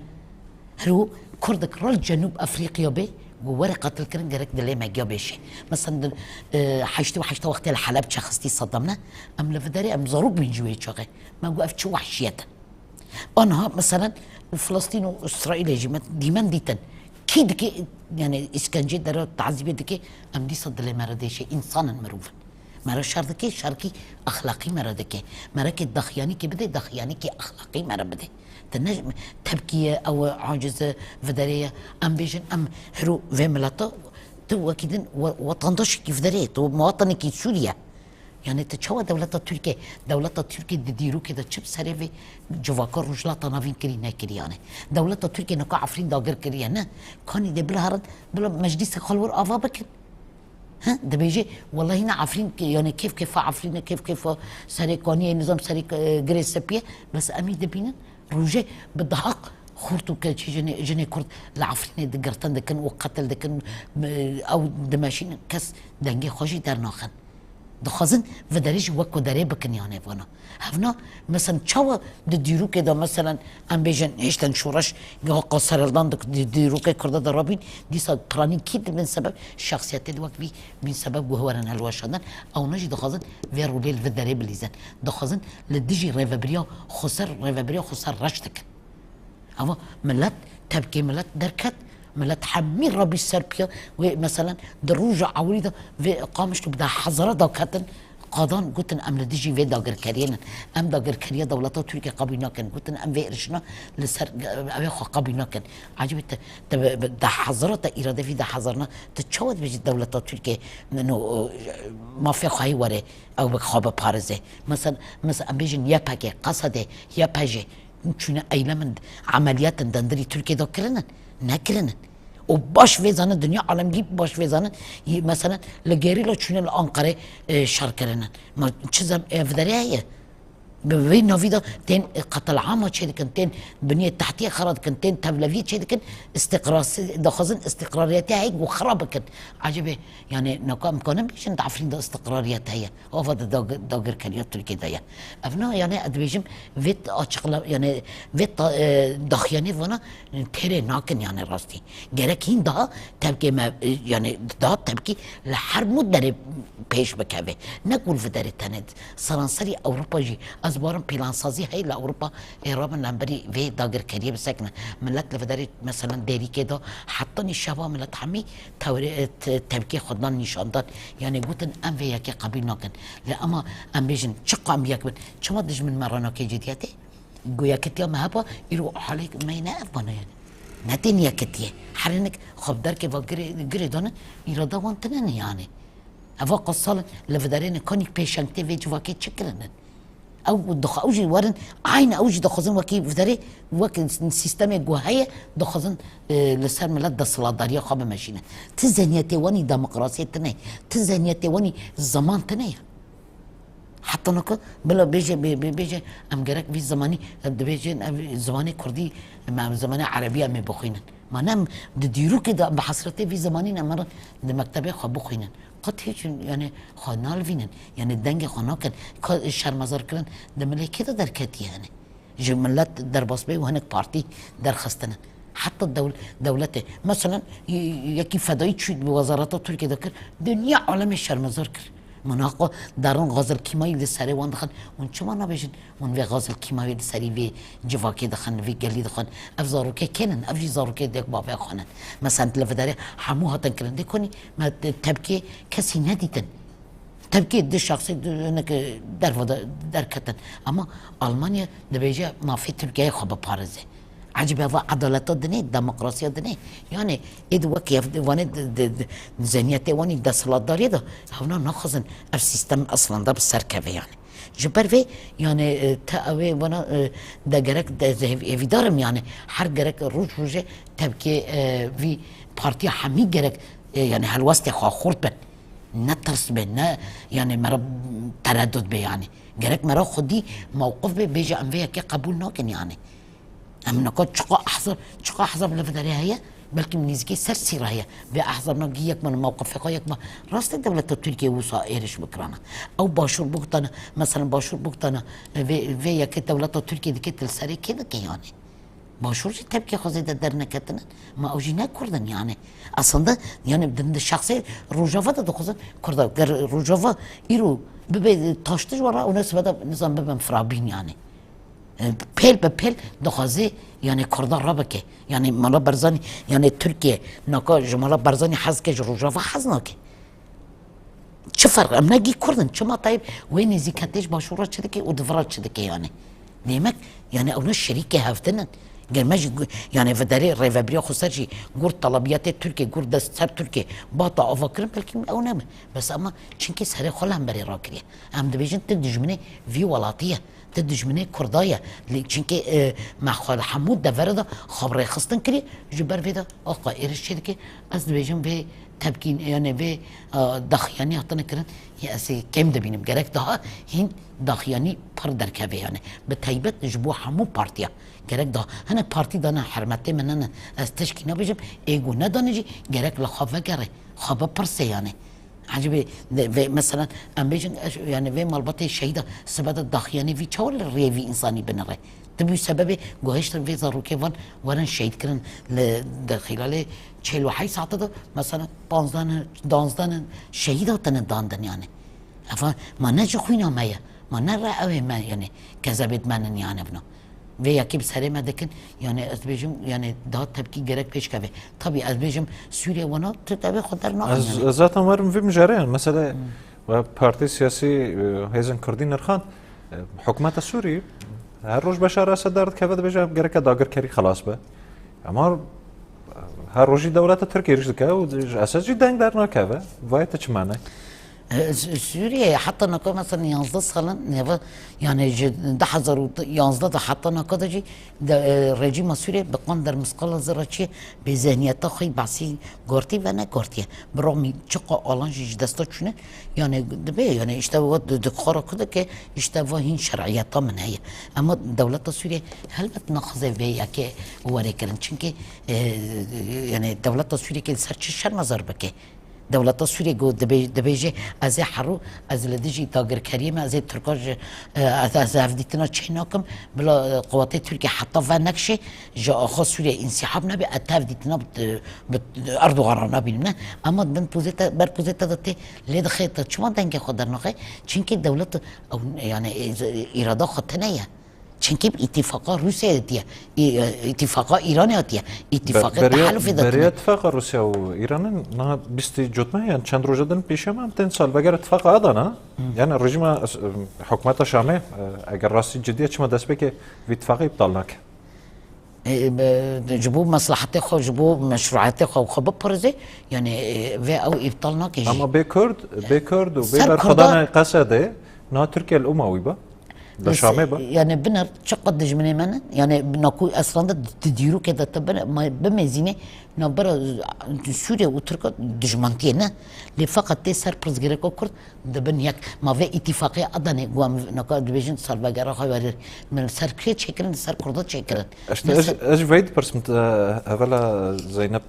Hero Kurdek rol Cenûb Efrîqiya bê, ku were qetilkirin gerek dilê me giya bêşê. Mesela di, e, heştê û heşta wextê li Heleb çaxistî Saddam ne, em li viderê em zarok bîn ji wê çaxê. Me got ev çi wahşiyet e. Anha mesela Filistîn û Îsraîlê jî me dîmen dîtin. Kî dike, yani îskencê dere, tazîbê dike, em dîsa dilê me re dêşe, însan in, mirov in. Me re şer dike, şerkî exlaqî me re dike. Me re kê daxiyanîkê bide, daxiyanîkê exlaqî me re bide. Te ne tepkî ye, ew aciz e, viderê ye. Em bêjin, em hiro vê mileta, tu wekî din we-, wetandaşekî viderê ye, tu muwatinekî Sûrî ye. Yani tu çawa dewleta Tirkiye, dewleta Tirkiye di dîrokê de çi bi serê vê civaka Rojhilata Navîn kirî nekirî yani. Dewleta Tirkiye nika Efrîn dagir kiriye ne. Kanî dê bila herin, bila meclîsê xwe li wir ava bikin. He? Dibêje, wellahî ne Efrîn, yani kêf kêfa Efrîn e, kêf kêfa serê Kaniyê, nizam serê, e, Girê Sepiyê, bes em ê dibînin, rojê bi dehaq xort û keçî jinê, jinê Kurd li Efrînê digirtin dikin û qetil dikin, e, ew dimeşînin, kes dengê xwe jî dernaxin. Dixwazin vê derê jî wek ku derê bikin, yani vana. Hevna, mesela çawa di dîrokê de, mesela em bêjin hêştin şoreş, giha qas serhildan di, di dîrokê Kurda de rabîn, dîsa piranî kî dibin sebeb, şexsiyetê di wek vî bin sebeb guh werin hilweşandin, ewna jî dixwazin vê rolê li vê derê bilîzin. Dixwazin li dijî rêvebiriya xweser, rêvebiriya xweser reş dikin. Ama millet, tepkê millet derket, millet hemî rabî ser piya wê, mesela di roja ewilî de vê Qamişlo bi deh hezara daketin, qadan gotin em li dijî vê dagirkeriyê nin. Em dagirkeriya dewleta Tirkiye qebûl nakin. Gotin em vê êrişina li ser evê xwe qebûl nakin. Ecibê te, te bi, bi deh hezara te îrade vî deh hezarna, tu çawa dibêjî dewleta Tirkiye no, mafê xwe yê were ew bi xwe biparêze? Mesela, mesela em bêjin Y P G, Qesedê, Y P J, çûne eylemin, emeliyatên dendirî Tirkiye de kirinin? Nekirinin. Û baş vê zanin, dinya alemgî baş vê zanin, yî, mesela li gerîla çûne li Anqerê, e, şer kirinin. Ma çi zem-, e, viderê heye? Bi vê navî de tên, e, qetilama çêdikin, tên biniyê tehtiyê xera dikin, tên tevleviyê çêdikin, îstîqrasî, dixwazin îstîqrariyetiya heyî ku xera bikin. Ecibê, yani, naka em kanin bêjin di Efrîn de îstîqrariyet heye. Ava di dagir-, dagirkeriya Tirkiyê de ye. Ev na, yani, ez dibêjim, vê t-, açıkla-, yani, vê ta-, e, daxuyanî vana têrê nakin, yani, rastî. Gerek hîn daha tepkê me, e, yani, daha tepkî li her mû derê pêş bikeve. Ne ku li vê derê tenê. Seranserî Ewropa jî, ez barim plansazî heye li Ewropa, ê rabin lemberî vê dagirkeriyê bisekine. Millet li vê derê, mesela, Dêrikê de, heta nîşeva millet hemî tewrê, e, te-, tevkê xwe dan nîşandan. Yani gotin, em vê yekê qebîl nakin. Lê ema em bêjin, çiqa em yek bin, çima dijmin me re nake cîdiyetê? Go yekitiya me heba, îro halê me yê ne ev bana yani. Ne tên yekitiyê. Her hinek xwe bi derkê ve girê, girê dane, îrada wan tine ne yani. Eva qas sal in, li viderêne kanîk pêşengtê vê civakê çi kirinin? Ew dixwe-, ew jî werin, aynî ew jî dixwazin wekî viderê, wek sîstemê ku heye, dixwazin, e, li ser milet desthilatdariya xwe bimeşînin. Ti zihniyetê wan î demokrasiyê tine ye. Ti zihniyetê wan î zeman tine ye. Heta naka bila bêje, bê-, bê-, bêje, em gerek vî zimanî, em dibêjin, ev zimanê kurdî, em, em zimanê erebî em ê bixwînin. Ma ne em di dîrokê de em bi hesretê vî zimanî ne, em rin di mektebê xwe bixwînin. Qet hiç, yani, xwe nalivînin, yani, dengê xwe nakin. Ka şermezarkirin di milê kê de derketiye, yani. Ji millet derbas bê û hinek partî derxistine. Heta dewl-, dewletê. Mesela, y-, yekî fedayî çû bi wezareta Tirkiye de kir, dinya alemê şermezar kir. Min haqo derin gazil kîmayî li serê wan dixin. Hûn çima nabêjin? Hûn vê gazil kîmayî li serî vê civakê dixin, vê gelî dixin. Ev zarokê kê nin? Ev jî zarokê dêk bavê xwe nin. Mesela, li viderê hemû hatin kirin. Dê konî me te-, tepkê kesî nedîtin. Tepkê di şexsê di, hinek derva de derketin. Ama Almanya dibêje mafê Tirkiyeyê xwe biparêze. Ecîbe va edaleta dinê, demokrasiya dinê. Yani êd wek ev, vanê di, di, di, zihniyetê wan î desthilatdariyê de hevna naxwazin ev sîstem eslanda bi ser keve yani. Ji ber vê yani, e, te ew ê vana, e, de gerek de, de hêv-, hêvîdar im yani her gerek roj rojê tevkê, e, vî partiya hemî gerek, e, yani helwestê xwe xurt bin. Ne tirs be, ne yani me re tereddut be yani. Gerek me re xwedî mewqif be, bêje em vê yekê qebûl nakin yani. Em naka çiqa ehzab, çiqa ehzab li vê derê heye, Belkî min nêzîkî ser sîra heye. Vê ehzabna gî yek man, mewqifê xwe yek man. Rastê dewleta Tirkiye wisa êriş bikirana. Ew başûr bigotana, mesela başûr bigotana, vê, vê yekê dewleta Tirkiye dike, til serê kê dike yani? Başûr jî tepkê xwe zêde derneketine. Ma ew jî ne Kurd in yani. Aslında yani di, di şexsê Rojava de dixwazin Kurda, ger Rojava îro bibe taştij wara, ew ne sibe de nizam bibin firabîn yani. E, pêl bi pêl dixwaze yani Kurda rabike. Yani Mala Barzanî, yani Tirkiye naka ji Mala Barzanî hez dike, ji Rojava hez nake. Çi ferq? Em ne gî Kurd in. Çima Tayyip wê nêzîketê ji Başûra çi dike û di vira çi dike yani? Demek yani ew ne şerîkê hevdin in. Ger me jî gu-, yani vê derê rêvebiriya xweser jî gur telebiyatê Tirkiye, gur dest ser Tirkiye bata ava kirin, belkî ew ne be. Bes ama çinkî serê xwe li hemberê rakiriye. Em dibêjin tu dijminê vî welatî ye. Ti dijminê Kurda ye. Lê çinkî, e, me xwe li hemû devera de xwe bi rêxistin kirî, ji ber vê de axa êriş çê dike. Ez dibêjim vê tepkîn, yani vê, e, daxiyanî hatine kirin, ya ez ê kêm dibînim. Gerek daha hîn daxiyanî pir derkeve yani. Bi taybet ji bo hemû partiya. Gerek daha hinek partî dane hermetê min nene. Ez tişkî nabêjim, ê ku nedane jî gerek li xwe vegere. Xwe bipirse yani. Ecibê, de, vê, mesela, em bêjin, eş-, yani vê malbatê şehîda sibe de daxiyanê vî çawa li rê vî însanî binire? Ti bû sebebê guhiştin vê zarokê van werin şehîd kirin li, di xîlalê çêl û heyş saete de, mesela, panzdeh ne, danzdeh ne şehîd hatine dandin yani. Efa, ma ne ji xwîna me ye, ma ne re ew ê me, yani, kezebêt me nin yani bina. Vê yekê bi serê me dikin, yani ez dibêjim, yani daha tepkî gerek pêş keve. Tabî ez dibêjim Sûriye wana tu devê xwe dernaxin Ez, yani. ez zaten werim vê mijarê yani. Mesele Hmm. we partî siyasî, e, hêzên Kurdî nirxand, e, hikûmeta Sûrî her roj Beşar Esed derdikeve dibêje gereke dagirkerî xelas be. Ama, e, her rojî dewleta Tirkiye êrîş dike û ji Esed jî deng dernakeve. Vay te çi mane? E, Sü-, Sûriye heta naka mesela yanzdeh salin neva, yani ji du hezar û yanzdeh de heta naka de jî de, e, rejîma Sûriye bi qan dermisqala zira çi bê zihniyeta xwe behsî gortî ve ne gortiye. Bi rexmî çiqa alan jî ji desta çûne, yani dibe, yani işte va di, di xara ku de ke işte va hîn şer'iyeta min heye. Ama dewleta Sûriye helbet naxwaze vê yekê were kirin. Çimkî, e, yani dewleta Sûriye ke li ser çi şermezar bike? Dewleta Sûriyê got, dibê-, dibêje, ez ê herû, ez li dijî dagirkeriyê me, ez ê Tirka ji, e, ez, ez hevdîtina çê nakim, bila, e, quwetê Tirkiye heta venekşê, ji axa Sûriyê însîhab nebe, ez te hevdîtina bi, bi Erdogan re nabînim, ne? Ama bin pozê te, ber pozê te de tê, lê dixê te çima dengê xwe dernaxe? Çimkî dewlet, ew, yani, e, îrada xwe tune ye. Çimkî bi îtîfaqa Rûsyayê hatiye, î-, îtîfaqa Îranê hatiye, îtîfaqê Be-, beriya, tehellufê de beriya tune. Tifaqa Rûsya û Îranê niha bîstî cotme, yan çend roja din pêşiya me em tên sal vegere tifaqa Adana. Hı. Yani rejîma, es-, em, hikûmeta Şamê, e, eger rastî ciddiye çima destpêkê vî tifaqê îptal nake? E, e, ji bo meslehetê xwe, ji bo meşruiyetê xwe, xwe biparêze, yani, e, vê ew îptal nake jî. Ama bê Kurd, bê Kurd û bê Ser Kurda berxwedanê Qesedê, niha Tirkiye li ûma wî be? Li Şamê be? Yani binar çiqas dijminê me ne? Yani naku eslan de di dîrokê de te bine, ma bimêzîne navbera Sûriye û Tirka dijmantiyê ne. Lê feqet tê ser pirsgirêka Kurd dibin yek. Ma vê îtîfaqê Adanê ku em naka dibêjin salvegera xwe verir. Min li ser kê çêkirin, li ser Kurda çêkirin. Işte Ne ez, ser ez ji vey dipirsim, e, evela Zeynep.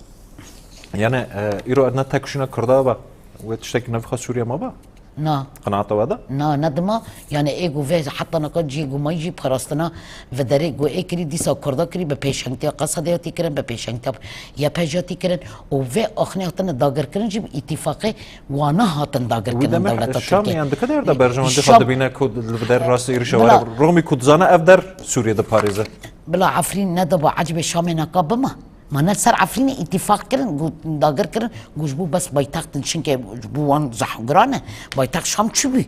Yani, e, îro edna tekşîna Kurda be. Wê tiştekî nevxa Sûriye ma be? Na. Qenaeta we de? Na, ne dima. Yani ê ku vê heta naka cihê ku mayî jî parastina vê derê ku ê kirî dîsa Kurda kirî bi pêşengtiya Qesedê hatî kirin, bi pêşengtiya Y P G hatî kirin û vê axnê hatine dagirkirin jî bi îtîfaqê wana hatin dagirkirin Wî demek dewleta Şam Tirkiyê. yan dike der de berjewendî Şam xwe dibîne ku li vê der rastî êrişe Bila were. Rûmî ku dizane ev der Sûriye diparêze. Bila Efrîn ne diba ecibê Şamê naka bima. Ma ne ser Efrînê îtîfaq kirin, got, dagir kirin, got, ji bo bes paytext in, çimkî ji bo wan zehf giran e, paytext Şam çi bû?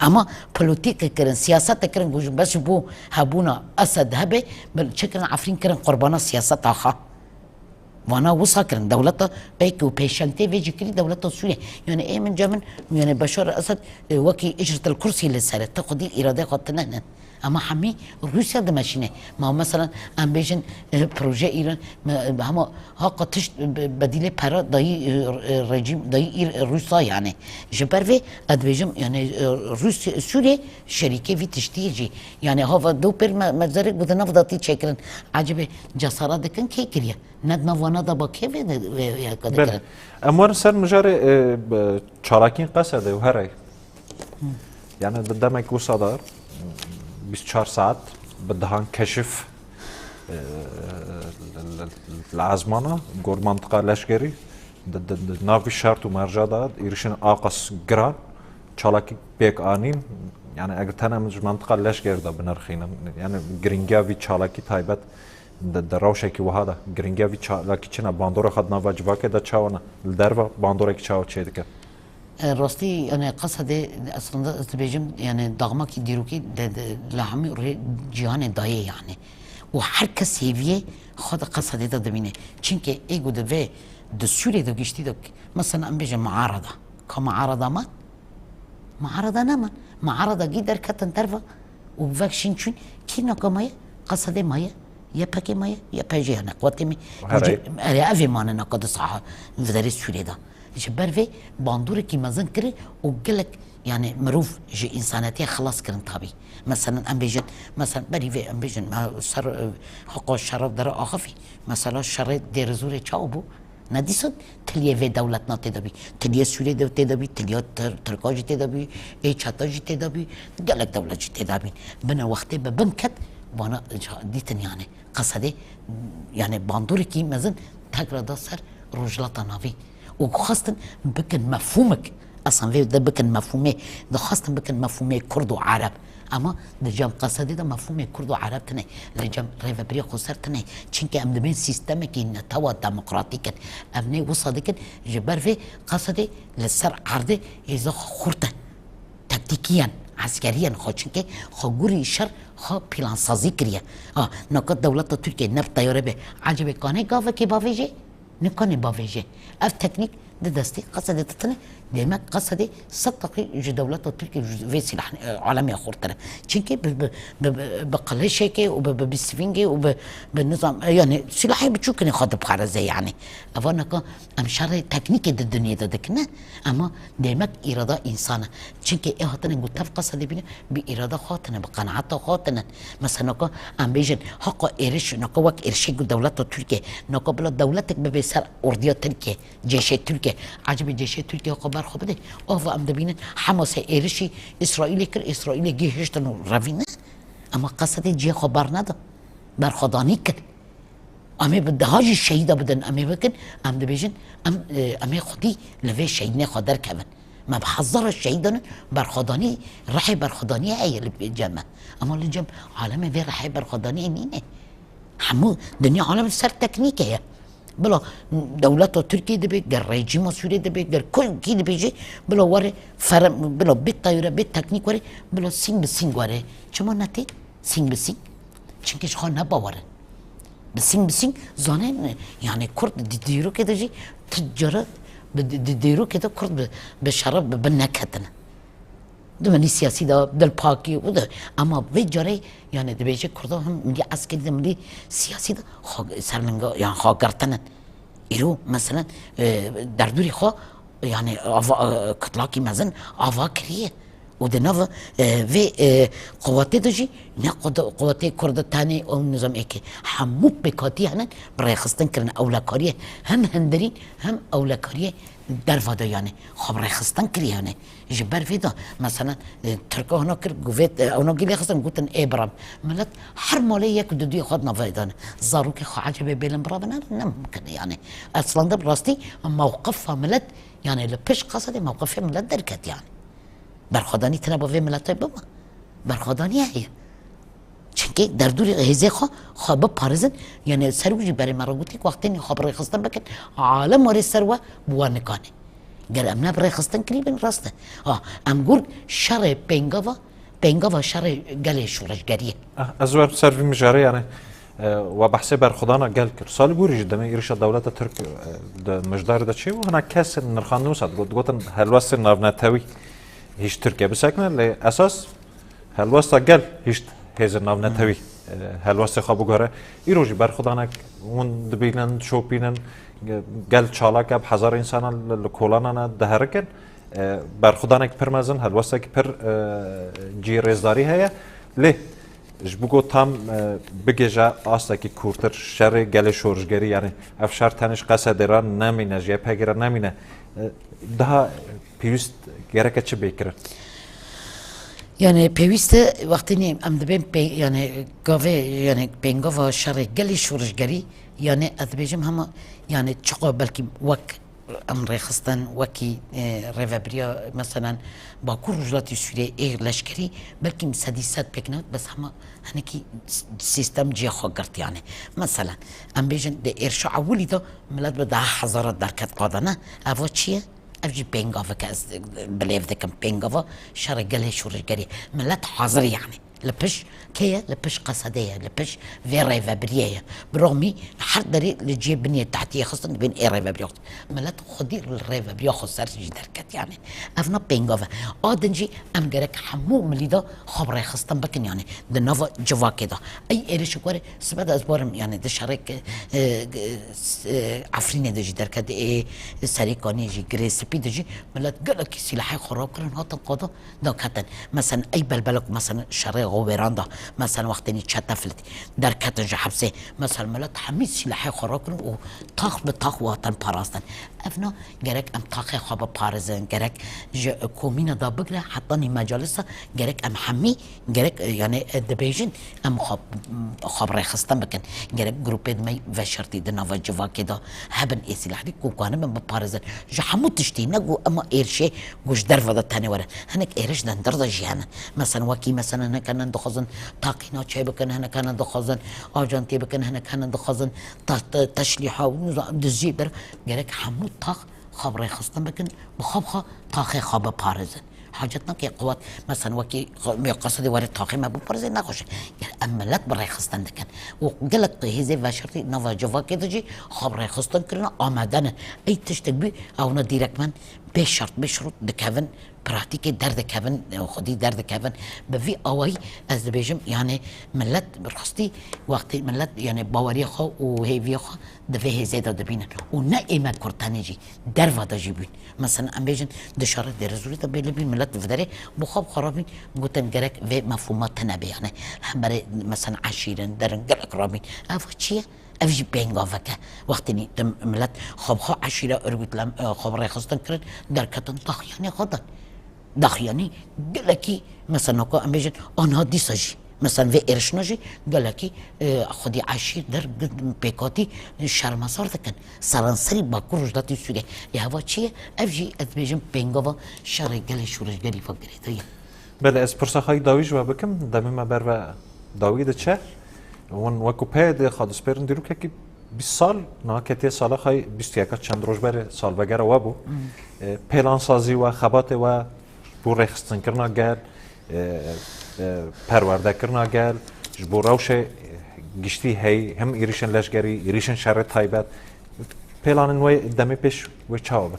Ema polîtîke kirin, siyasete kirin, got, bes ji bo hebûna Esed hebe, bi çi kirin, Efrîn kirin qurbana siyaseta xwe. Vana wisa kirin, dewleta peyk û pêşengtê vê jî kirî dewleta Sûriye. Yani ê min cem min, yani Beşar Esed, e, wekî îcretel kursî li ser e, ti xwedî îradê xwe tine hene. Ama hemî Rûsya dimeşîne. Ma mesela em bêjin, e, proje Îran, me, hema haqa tişt be-, bedîlê pera dayî, e, e, rejîm, dayî Îr-, Rûsa yani. Ji ber vê ez dibêjim yani, e, Rûsya, Sûriyê şerîkê vî tiştî ye jî. Yani hava do pêr me, me zerê ku di nav de tî çêkirin. Ecibê cesara dikin kê kiriye? Ne di nav wana de ba kê vê de, vê, vê yeka Belê. dikirin? Em werin ser mijarê, e, be-, çalakiyên Qesedê û herê. Yani di demek wisa de bîst çar saet bi dehan keşif, e, li, li, li ezmana gor mantiqa leşkerî di, di, di nav vî şert û merca de êrişên aqas giran çalakî pêk anîn. Yani eger tenê em ji mantiqa leşkerî de binirxînin, yani giringiya vî çalakî taybet di, di rewşekî wiha de, giringiya vî çalakî çi ne, bandora xwe di nava civakê de çawa ne, li derve bandorekî çawa çêdike? E, rastî, yani, Qesedê, aslında, ez dibêjim, yani, daxmakî dîrokî de, de, li hemî rê cîhanê dayê, yani. Û her kes hêviyê xwe di Qesedê de dibîne. Çimkî ê ku di vê, di Sûriyê de giştî de, mesela, em bêjin muarada. Ka muarada man? Muarada neman. Muarada gî derketin derve û vekşîn çûn. Kî naka maye? Qesedê maye. Y P G maye. Y P G yani, qwetê me. Herê. Erê, ev ê mane naka di saha, li derê Sûriyê de. Ji ber vê bandorekî mezin kiri û gelek, yani, mirov ji însanetiyê xilas kirin tabî. Mesela em bêjin, mesela berî vê em bêjin, me ser, e, haqa şeref dere axifî. Mesela şerê Dêrizorê çawa bû? Ne dîsa tiliyê vê dewletna tê de bî. Tiliyê Sûriyê de tê de bî, tiliya Tir-, Tirka jî tê de bî, ê çeta jî tê de bî, gelek dewlet jî tê de bî. Bine wextê bi bin ket, vana dîtin yani. Qesedê, yani bandorekî mezin tekrar da ser Rojhilata Navîn. Û xwestin bikin mefhûmik, esan vê de bikin mefhûmê, dixwestin bikin mefhûmê Kurd û Ereb. Ama di cem Qesedê de mefhûmê Kurd û Ereb tine, li cem rêvebirê xweser tine. Çimkî em dibên sîstemekî netewa demokratîk in. Em nê wisa dikin, ji ber vê Qesedê li ser erdê hêza xwe xurt e. Tektîkiyen, eskeriyen xwe, çimkî xwe gurî şer xwe plansazî kiriye. Ha, naka dewleta Tirkiye ne bi teyare be, ecebê kanê gavekê bavêje? Nikanê bavêje. Ev teknîk di destê Qesedê de tine, demek Qesedê sed deqî ji dewleta Tirkiye, ji vê sîlah, e, alemê xurtir e. Çimkî bi, bi, bi, bi, bi qilişekê û bi, bi, bi sivîngê û bi, bi nizam, e, yani sîlahê biçûkinê xwe diparêze yani. Eva naka em şerê teknîkê di dinyê de dikin, ne? Ema demek îrada însan e. Çimkî ê hatine ku tev Qesedê bîne, bi îrada xwe hatine, bi qenaeta xwe hatine. Mesela naka em bêjin, haqa êriş, naka wek êrişê ku dewleta Tirkiye, naka bila dewletek bibe ser ordiya Tirkiye, cêşê Tirkiye. Ecebê cêşê Tirkiye xwe ber xwe bide? Ava em dibînin Hamasê êrişî Îsraîlê kir, Îsraîlê gihiştin û revîne. Ema Qesedê cihê xwe ber neda. Berxwedanî kir. Em ê bi daha jî şehîda bidin, em ê bikin, em dibêjin, em, e, em ê xwedî li vê şehîdinê xwe derkevin. Me bi hezara şehîdan in, berxwedanî, rihê berxwedaniyê heye li cem me. Ema li cem alemê vê rihê berxwedaniyê nîne. Hemû dinya alem ser teknîkê ye. Bila dewleta Tirkiyê dibe, ger rejîma Sûriyê dibe, ger ku-, kî dibe jî, bila were fere-, bila bê teyare, bê teknîk were, bila sîng bi sîng were. Çima netê? Sîng bi sîng. Çimkî ji xwe ne bawer in. Bi sîng bi sîng zanên, yani Kurd di dîrokê de jî ti cara bi di, di dîrokê de Kurd bi, bi şeref bi bin neketine. Di milî siyasî de dilpakî û de, ama vê carê yani dibêje Kurda him milî eskerî de milî siyasî de xwe ser linga, yani xwe girtine. Îro, meselen, e, derdorê xwe, yani, ava, e, kitlakî mezin ava kiriye. Û di nav, e, vê, e, quwetê de jî ne qud-, quwetê Kurd tenê û nizam êkê. Hemû pêkhatî hene bi rêxistin kirin ewlekariyê. Hem hindirîn, hem ewlekariyê derva de, yani, xwe bi rêxistin kiriye, yani. Ji ber vê de, mesela, e, Tirka hona kir, ku vê, e, hona gilê xistin, gotin, "Ê biram." Milet her malê yek û du duyê xwe di navê de ne. Zarokê xwe ecebê bêlin bira bine, ne mumkin e, yani. Eslanda bi rastî mewqifa milet, yani, li pişt Qesedê mewqifê milet derket, yani. Berxwedanî tine bo vê miletê bibe. Berxwedanî heye. Çimkî derdorê hêzê xwe, xwe biparêzin, yani ser wî jî berê me re gotî, wextê nî xwe bi rêxistin bikin, alem werê ser we bi we nikane. Ger em ne bi rêxistin kirî bin, rast e. Ha, em gur şerê pêngava, pêngava şerê gelê şoreşgerî ye. Ah, ez wer ser vî mijarê, yani, e, we behsê berxwedana gel kir. Salîgorî jî demê êrişa dewleta Tirk, e, di mijdarê de çêbû, hina kes nirxandin wisa digot, digotin helwestên navnetewî hişt Tirkiye bisekine, lê esas helwesta gel hişt Hêzên navnetewî, e, helwestê xwe biguhere. Îro jî berxwedanek hûn dibînin, dişopînin, e, gel çalak e, bi hezar însanan li, li kolanan e, diherikin. E, berxwedanek pir mezin, helwestek pir, e, cî rêzdarî heye. Lê ji bo ku tam, e, bigêje astekî kûrtir şerê gelê şorişgerî, yanî ev şer tenê ji Qesedê re nemîne, ji YPG'ê re nemîne. E, daha pêwîst gereke çi bê kirin? Yani pêwîst e, wextê nê em dibên pê-, yani gavê, yani pêngava şerê gelê şorişgerî, yani ez dibêjim hema, yani çiqa belkî wek em rêxistin, wekî, e, rêvebiriya, meselen, Bakur Rojhilatê Sûriyê ê leşkerî, belkî sedî sed pêk ne, bes hema hinekî s-, sîstem ciya xwe girt yani. Meselen, em bêjin di êrişa ewilî de milet bi deha hezara derket qada ne. Eva çi ye? Ev jî pêngaveke ez bilêv dikim. Pêngava şerê gelê şorişgerî. Milet hazir yani. Li pişt kê ye? Li pişt Qesedê ye. Li pişt vê rêvebiriyê ye. Bi rexmî her derê li cihê binê tehtiyê xistin, dibên ê rêvebiriya xwe. Milet xwedî li rêvebiriya xwe ser jî derket yani. Ev ne pêngav e. A din jî em gerek hemû milî de xwe bi rêxistin bikin yani. Di nava civakê de. Ey êrişek were, sibe de ez barim yani di şerek, e, e, s-, e, Efrînê de jî derket, ê Serêkaniyê jî, Girê Spî de jî milet gelekî sîlahê xwe rakirin hatin qada. Daketin. Mesela ey belbelek, mesela şerê Xwêran da, mesela wextênî çete filit derketin ji hepsê, mesela milet hemî sîlahê xwe rakirin û tax bi tax û hatin parastin. Evna gerek em taxê xwe biparêzin, gerek ji komîna da bigre heta nî mecalisa, gerek em hemî, gerek, e, yani, e, dibêjin em xwe, xwe bi rêxistin bikin. Gerek grûpên me veşartî di nava civakê de hebin ê sîlahlî ku kanibin biparêzin. Ji hemû tiştî, ne ku ema êrişê ku ji derve de tenê were. Hinek êriş di hundir de jî hene. Mesela wekî, mesela hinek hene dixwazin taqîna çê bikin, hinek hene dixwazin ajantê bikin, hinek hene dixwazin te-, te-, teşlîha û niza-, dizî der. Gerek hemû tax xwe bi rêxistin bikin, bi xwe bi xwe taxê xwe biparêzin. Hacet nake qewet, mesela wekî xwe-, me Qesedê were taxê me biparêzin, nexweş e. Gerek em milet bi rêxistin dikin. Û gelek hêzê veşartî nava civakê de jî xwe bi rêxistin kirine, amade ne. Ey tiştek bî, ew ne dîrek min bê şert, bê şirût dikevin, pratîkê derdikevin, xwedî derdikevin. Bi vî awayî ez dibêjim, yani milet bi rastî wextê milet, yani baweriya xwe û hêviya xwe di vê hêzê de dibînin. Û ne ê me Kurd tenê jî, derva de jî bûn. Mesela em bêjin di şerê Dêrezûrê de bê li bîn milet bi vê derê bi xwe bi xwe rabîn, gotin gerek vê mefhûma tune be, yani hemberê mesela eşîrin, derin gelek rabîn. Ev çi ye? Ev jî pêngavek e. Wextê nî tim milet xwe bi xwe eşîre örgütlen, e, xwe bi rêxistin kirin, derketin daxuyaniyê xwe dan. Daxuyanî gelekî, mesela, naka em bêjin, anha dîsa jî, mesela, vê êrişina jî gelekî, e, xwedî eşîr der pêkhatî şermezar dikin. Seranserî Bakur Rojhilatê Sûriyê. Ê heva çi ye? Ev jî, ez dibêjim, pêngava şerê gelê şoreşgerî ve girêdayî. Belê, ez pirsa xwe yî dawî ji we bikim, demê me ber ve dawî diçe. Hûn wekû PYDê xwe dispêrin dîrokekî bîst sal, niha ketiye sala xwe yî bîst û yeka çend roj berê salvegera we bû. Hmm. E, pêlansazî we, xebatê we ji bo rêxistinkirina gel, e, e, perwerdekirina gel, ji bo rewşê, e, giştî heyî, him êrîşên leşgerî, êrîşên şerê taybet, pêlanên we demê pêş wê çawa bin?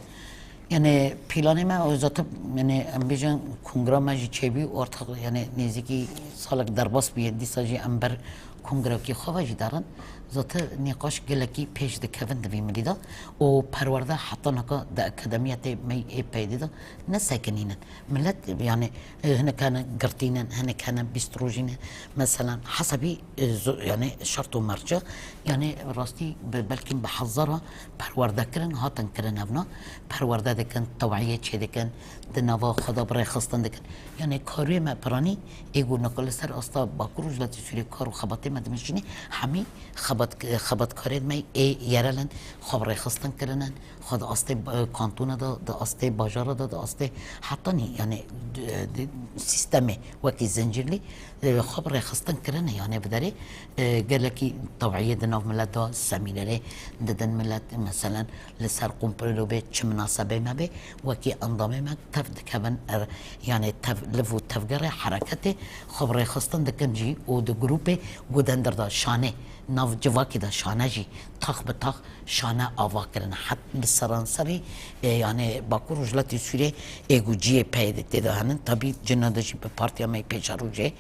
Yani planê me o zaten, yani em bêjin kongra me jî çêbî, ortak, yani nêzîkî salek derbas bûye, dîsa jî em ber kongrekî xwe ve jî derin. Zaten nîqaş gelekî pêş dikevin di vî milî de û perwerde heta niha di akademiyetê me yê PYDê de ne sekinîn in. Milet, yani, e, hinek hene girtî ne, hinek hene bîst rojî ne. Mesela hesabî, e, zo-, yani şert û merce, yani rastî be-, belkî bi hezara perwerde kirin, hatin kirin evna. Perwerde dikin, tewiyê çê dikin, di nava xwe de bi rêxistin dikin. Yani karê me piranî, ê ku niha li ser asta Bakur Rojhilatê Sûriyê kar û xebatê me dimeşînê, hemî xebat-, xebatkarên me ê yerel in, xwe bi rêxistin kirinin. Xwe di astê, e, kantona de, di astê bajara de, di astê hetanî, yani, di, di sîstemê wekî zincîrlî, e, xwe bi rêxistin kirine, yani bi derê, e, gelekî tewiyê di nav milet de semînerê didin milet, meselen, li ser komplo bê, çi minasebê me bê, wekî endamê me tev dikevin, er, yani tev, liv û tevgerê hereketê xwe bi rêxistin dikin jî û di grûpê Gudendir de şanê Nav civakê de şane jî tax bi tax şane ava kirine. Het bi seranserî, e, yani Bakur Rojhilatê Sûriyê êgûciyê PYDê tê de henin. Tabî cina de jî bi partiya me yê pêşerojê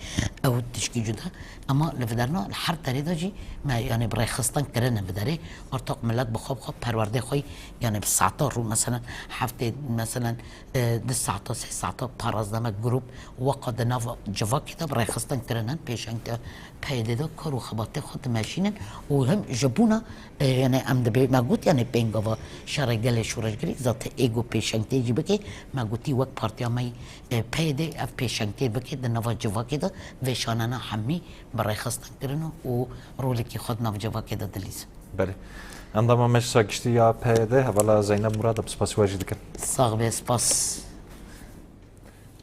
ew tişkî cuda. Ama li viderna li her derê de jî me yani bi rêxistin kirine bi derê. Artık millet bi xwe bi xwe perwerdê xwe yani bi saeta rû, mesela heftê, mesela, e, du saeta, sê saeta parazdemek grup weka di nav civakê de bi rêxistin kirine, pêşengtiya PYDê de kar û xebatê xwe dimeşînin û him ji bona, e, yani em dibê me got yani pêngava şerê gelê şoreşgerî zate êgo pêşengtê jî bike, me gotî wek partiya me, e, PYDê ev pêşengtê bike di nava civakê de vêşanana hemî bi rêxistin kirin û rolekî xwe di nav civakê de dilîzin. Belê. Endama Meclisa Giştî ya PYDê, hevala Zeynep Murad, em spasî we jî dikin. Sax be, spas.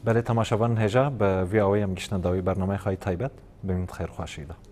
Belê, temaşevan hêja, bi vî awayî em giştine dawî bernameya xwe yê taybet. Bimînin di xêr û xweşiyê de.